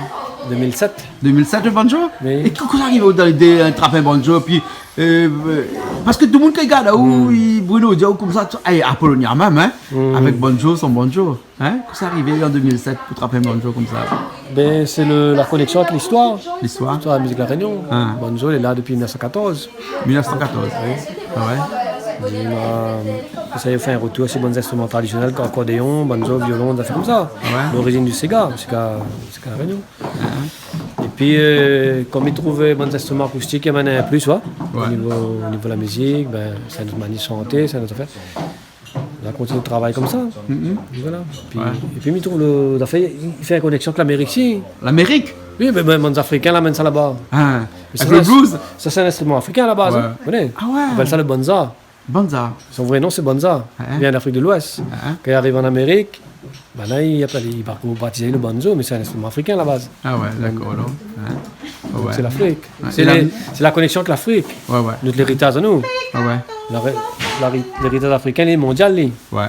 Dé mil sèt. Dé mil sèt, le banjo ? Oui. É kosa la arivé dan lidé, hein, trap in banjo, épi, euh, euh, parske tout demoun i gard, ou, i, Bruno, i di, ou, konmsa, tu, é Apolonia mèm, hein, avèk banjo, san banjo. Hein ? Kosa la arivé an dé mil sèt pou trap in banjo konmsa ? Ben, sé le, la konèksion avèk listoir. Listoir. Listoir la mizik La Rényon. Hein. Banjo lé la dopi mil nèf san katòz. Mil nèf san katòz. Oui. Ah ouais. Li la, sa i fé in rotour si bann zinstriman tradisionèl, akordéon, banjo, violon, zafèr konmsa. Ah ouais. Lorizine du séga, séga, séga La Rényon. Ah. Épi, euh, kom mi trouv bann zinstriman akoustik i amenn in plis, ouais, ouais, o nivo, o nivo la mizik, bin, sé in not manièr shanté, sé in not zafèr. La kontinié travay konmsa. Mhm. Voilà. Épi, ouais, épi mi trouv lo, zafèr, i fé in konèksion èk Lamérik, si. Lamérik ? Oui, mé, mé bann Afrikin la amenn sa laba. Ah, mé avèk lo blues ? Sa, sé in instriman afrikin a la baz, ouais, hein, ou koné. Ah ouais. I apèl sa lo banza. Banza. Son vré non, sé banza. Ah, hein. I vien d'Afrik de l'Ouest. Ah, hein. Kan li ariv an Amérik, bin la, i apèl, i batiz lo banjo, mé sé in instriman afrikin a la baz. Ah ouais, donk, dakor, alor. Hein. Ah ouais. Donk sé Lafrik. Ouais, sé é la, lé, sé la konèksion èk Lafrik. Ouais, ouais. Nout léritaz anou. Ah ouais. La ré-, la ri-, léritaz afrikin, li lé mondial, li. Ouais.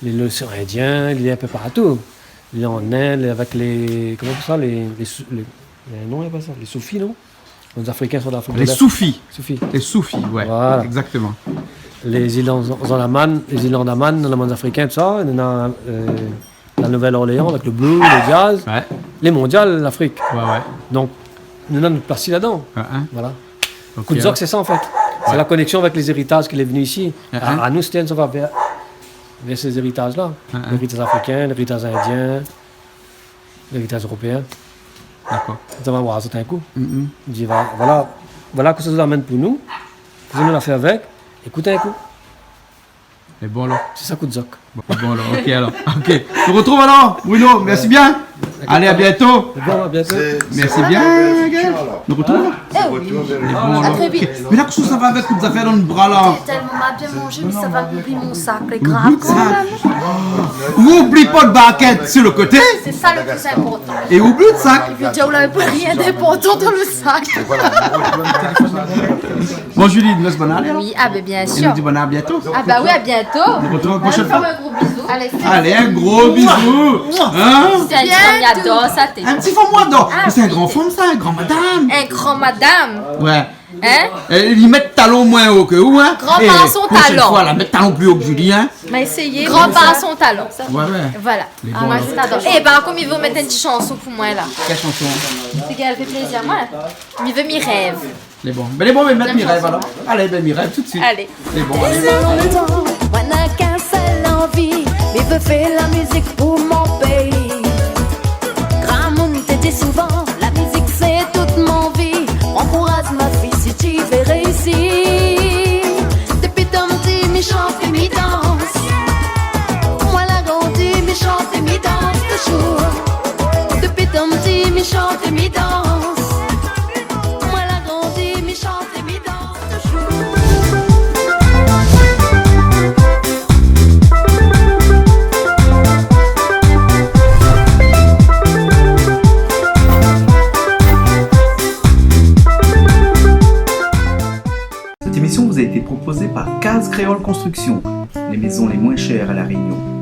Li lé loséan Indien, li lé in pé partou. Li lé an Inde, li lé avèk lé, koman i apèl sa, lé, lé sou-, lé, néna in non, i apèl sa, lé soufis, non ? Bann Afrikin sort d'Afrik de l'Ouest. Lé soufis. Soufis. Lé soufis, ouais. Voilà. Exactement. Lé zil An-, Andaman, lé zil Andaman, néna bann Afrikin, tousa, néna, euh, la Nouvèl-Orléan avèk lo blues, lo jazz. Ouais. Lé mondial, Lafrik. Ouais, ouais. Donk, nou néna nout plas ladan. Ah, hein. Voilà. Ok. Kout Zok, sé sa, an fèt. Sé, ouais, la konèksion avèk lé zéritaz ki lé vni isi. Ah, hein. A, anou, sé in sava vèr, vèr sé zéritaz-la. Ah, hein. Léritaz afrikin, léritaz indien, léritaz éropéin. Dakor. Sa va oir azot in kou. Mhm. Di, va, voilà, voilà kosa zot la amenn pou nou. Kosa nou la fé avèk. Ékout in kou. Lé bon, alor. Sé sa, Kout Zok. Bon, bon, alor, ok, alor. Ok. Nou artrouv alor, Bruno. Mèrsi bien. Alé, a bientôt. Bon, a bientôt. Mèrsi bien, gars. Nou artrouv. Eh oui. Lé bon, alor. A très vite. Ok. Mé la, kosa sa va avèk tout zafèr dan lo bra, la ? Tèlman ma bien manzé, mé sa va oubli mon sak, lé grav. Oubli lo sak. Oubli pa lo bakèt si lo koté. Sé sa lo pli inportan. É oubli lo sak. I vé dir, ou lavé pa rien d'inportan dan lo sak. Bon, Julie, nou lès bann alé, alor ? Oui, ah, ben, bien sûr. Nou di bon, a bientôt. Ah, bah oui, à bientôt. Nou artrouv la proshèn foi. Fé in gro bizou. Alé, in gro bizou. Hein ? Sé in ti fanm, li ador sa, té. In ti fanm, moin, non. Ah, sé in gran fanm, sa, in gran madam. In gran madam. Ouais. Hein ? É, li mèt talon moin o ke ou, hein ? Gran pa son talon. Proshèn foi, la, mèt talon pli o ke Julie, hein ? Ma éséyé. Gran pa son talon. Ouais, ouais. Voilà. Lé bon, alor. Eh ben, kom i vé mèt in ti shanson pou moin, la. Kèl shanson ? Sé kèl i fé plézir amoin. Mi vé Mi rèv. Lé bon. Ben, lé bon, mé mèt Mi rèv, alor. Alé, ben, Mi rèv tout de suite. Alé. Lé bon, alé. Dépi lontan, moin na k'in sèl anvi, mi vé fé la mizik pou mon péi. Gramoun té di souvan, la mizik sé tout mon vi. Pran kouraz, ma fi, si ti vé réisi. Dépi tan pti, mi shant é mi dans. Moin la grandi, mi shant é mi dans toujour. Dépi tan pti, mi shant é mi dans. Moin la grandi, mi shant é mi dans toujour. Cette émission vous a été proposée par Case Créole Construction, les maisons les moins chères à La Réunion.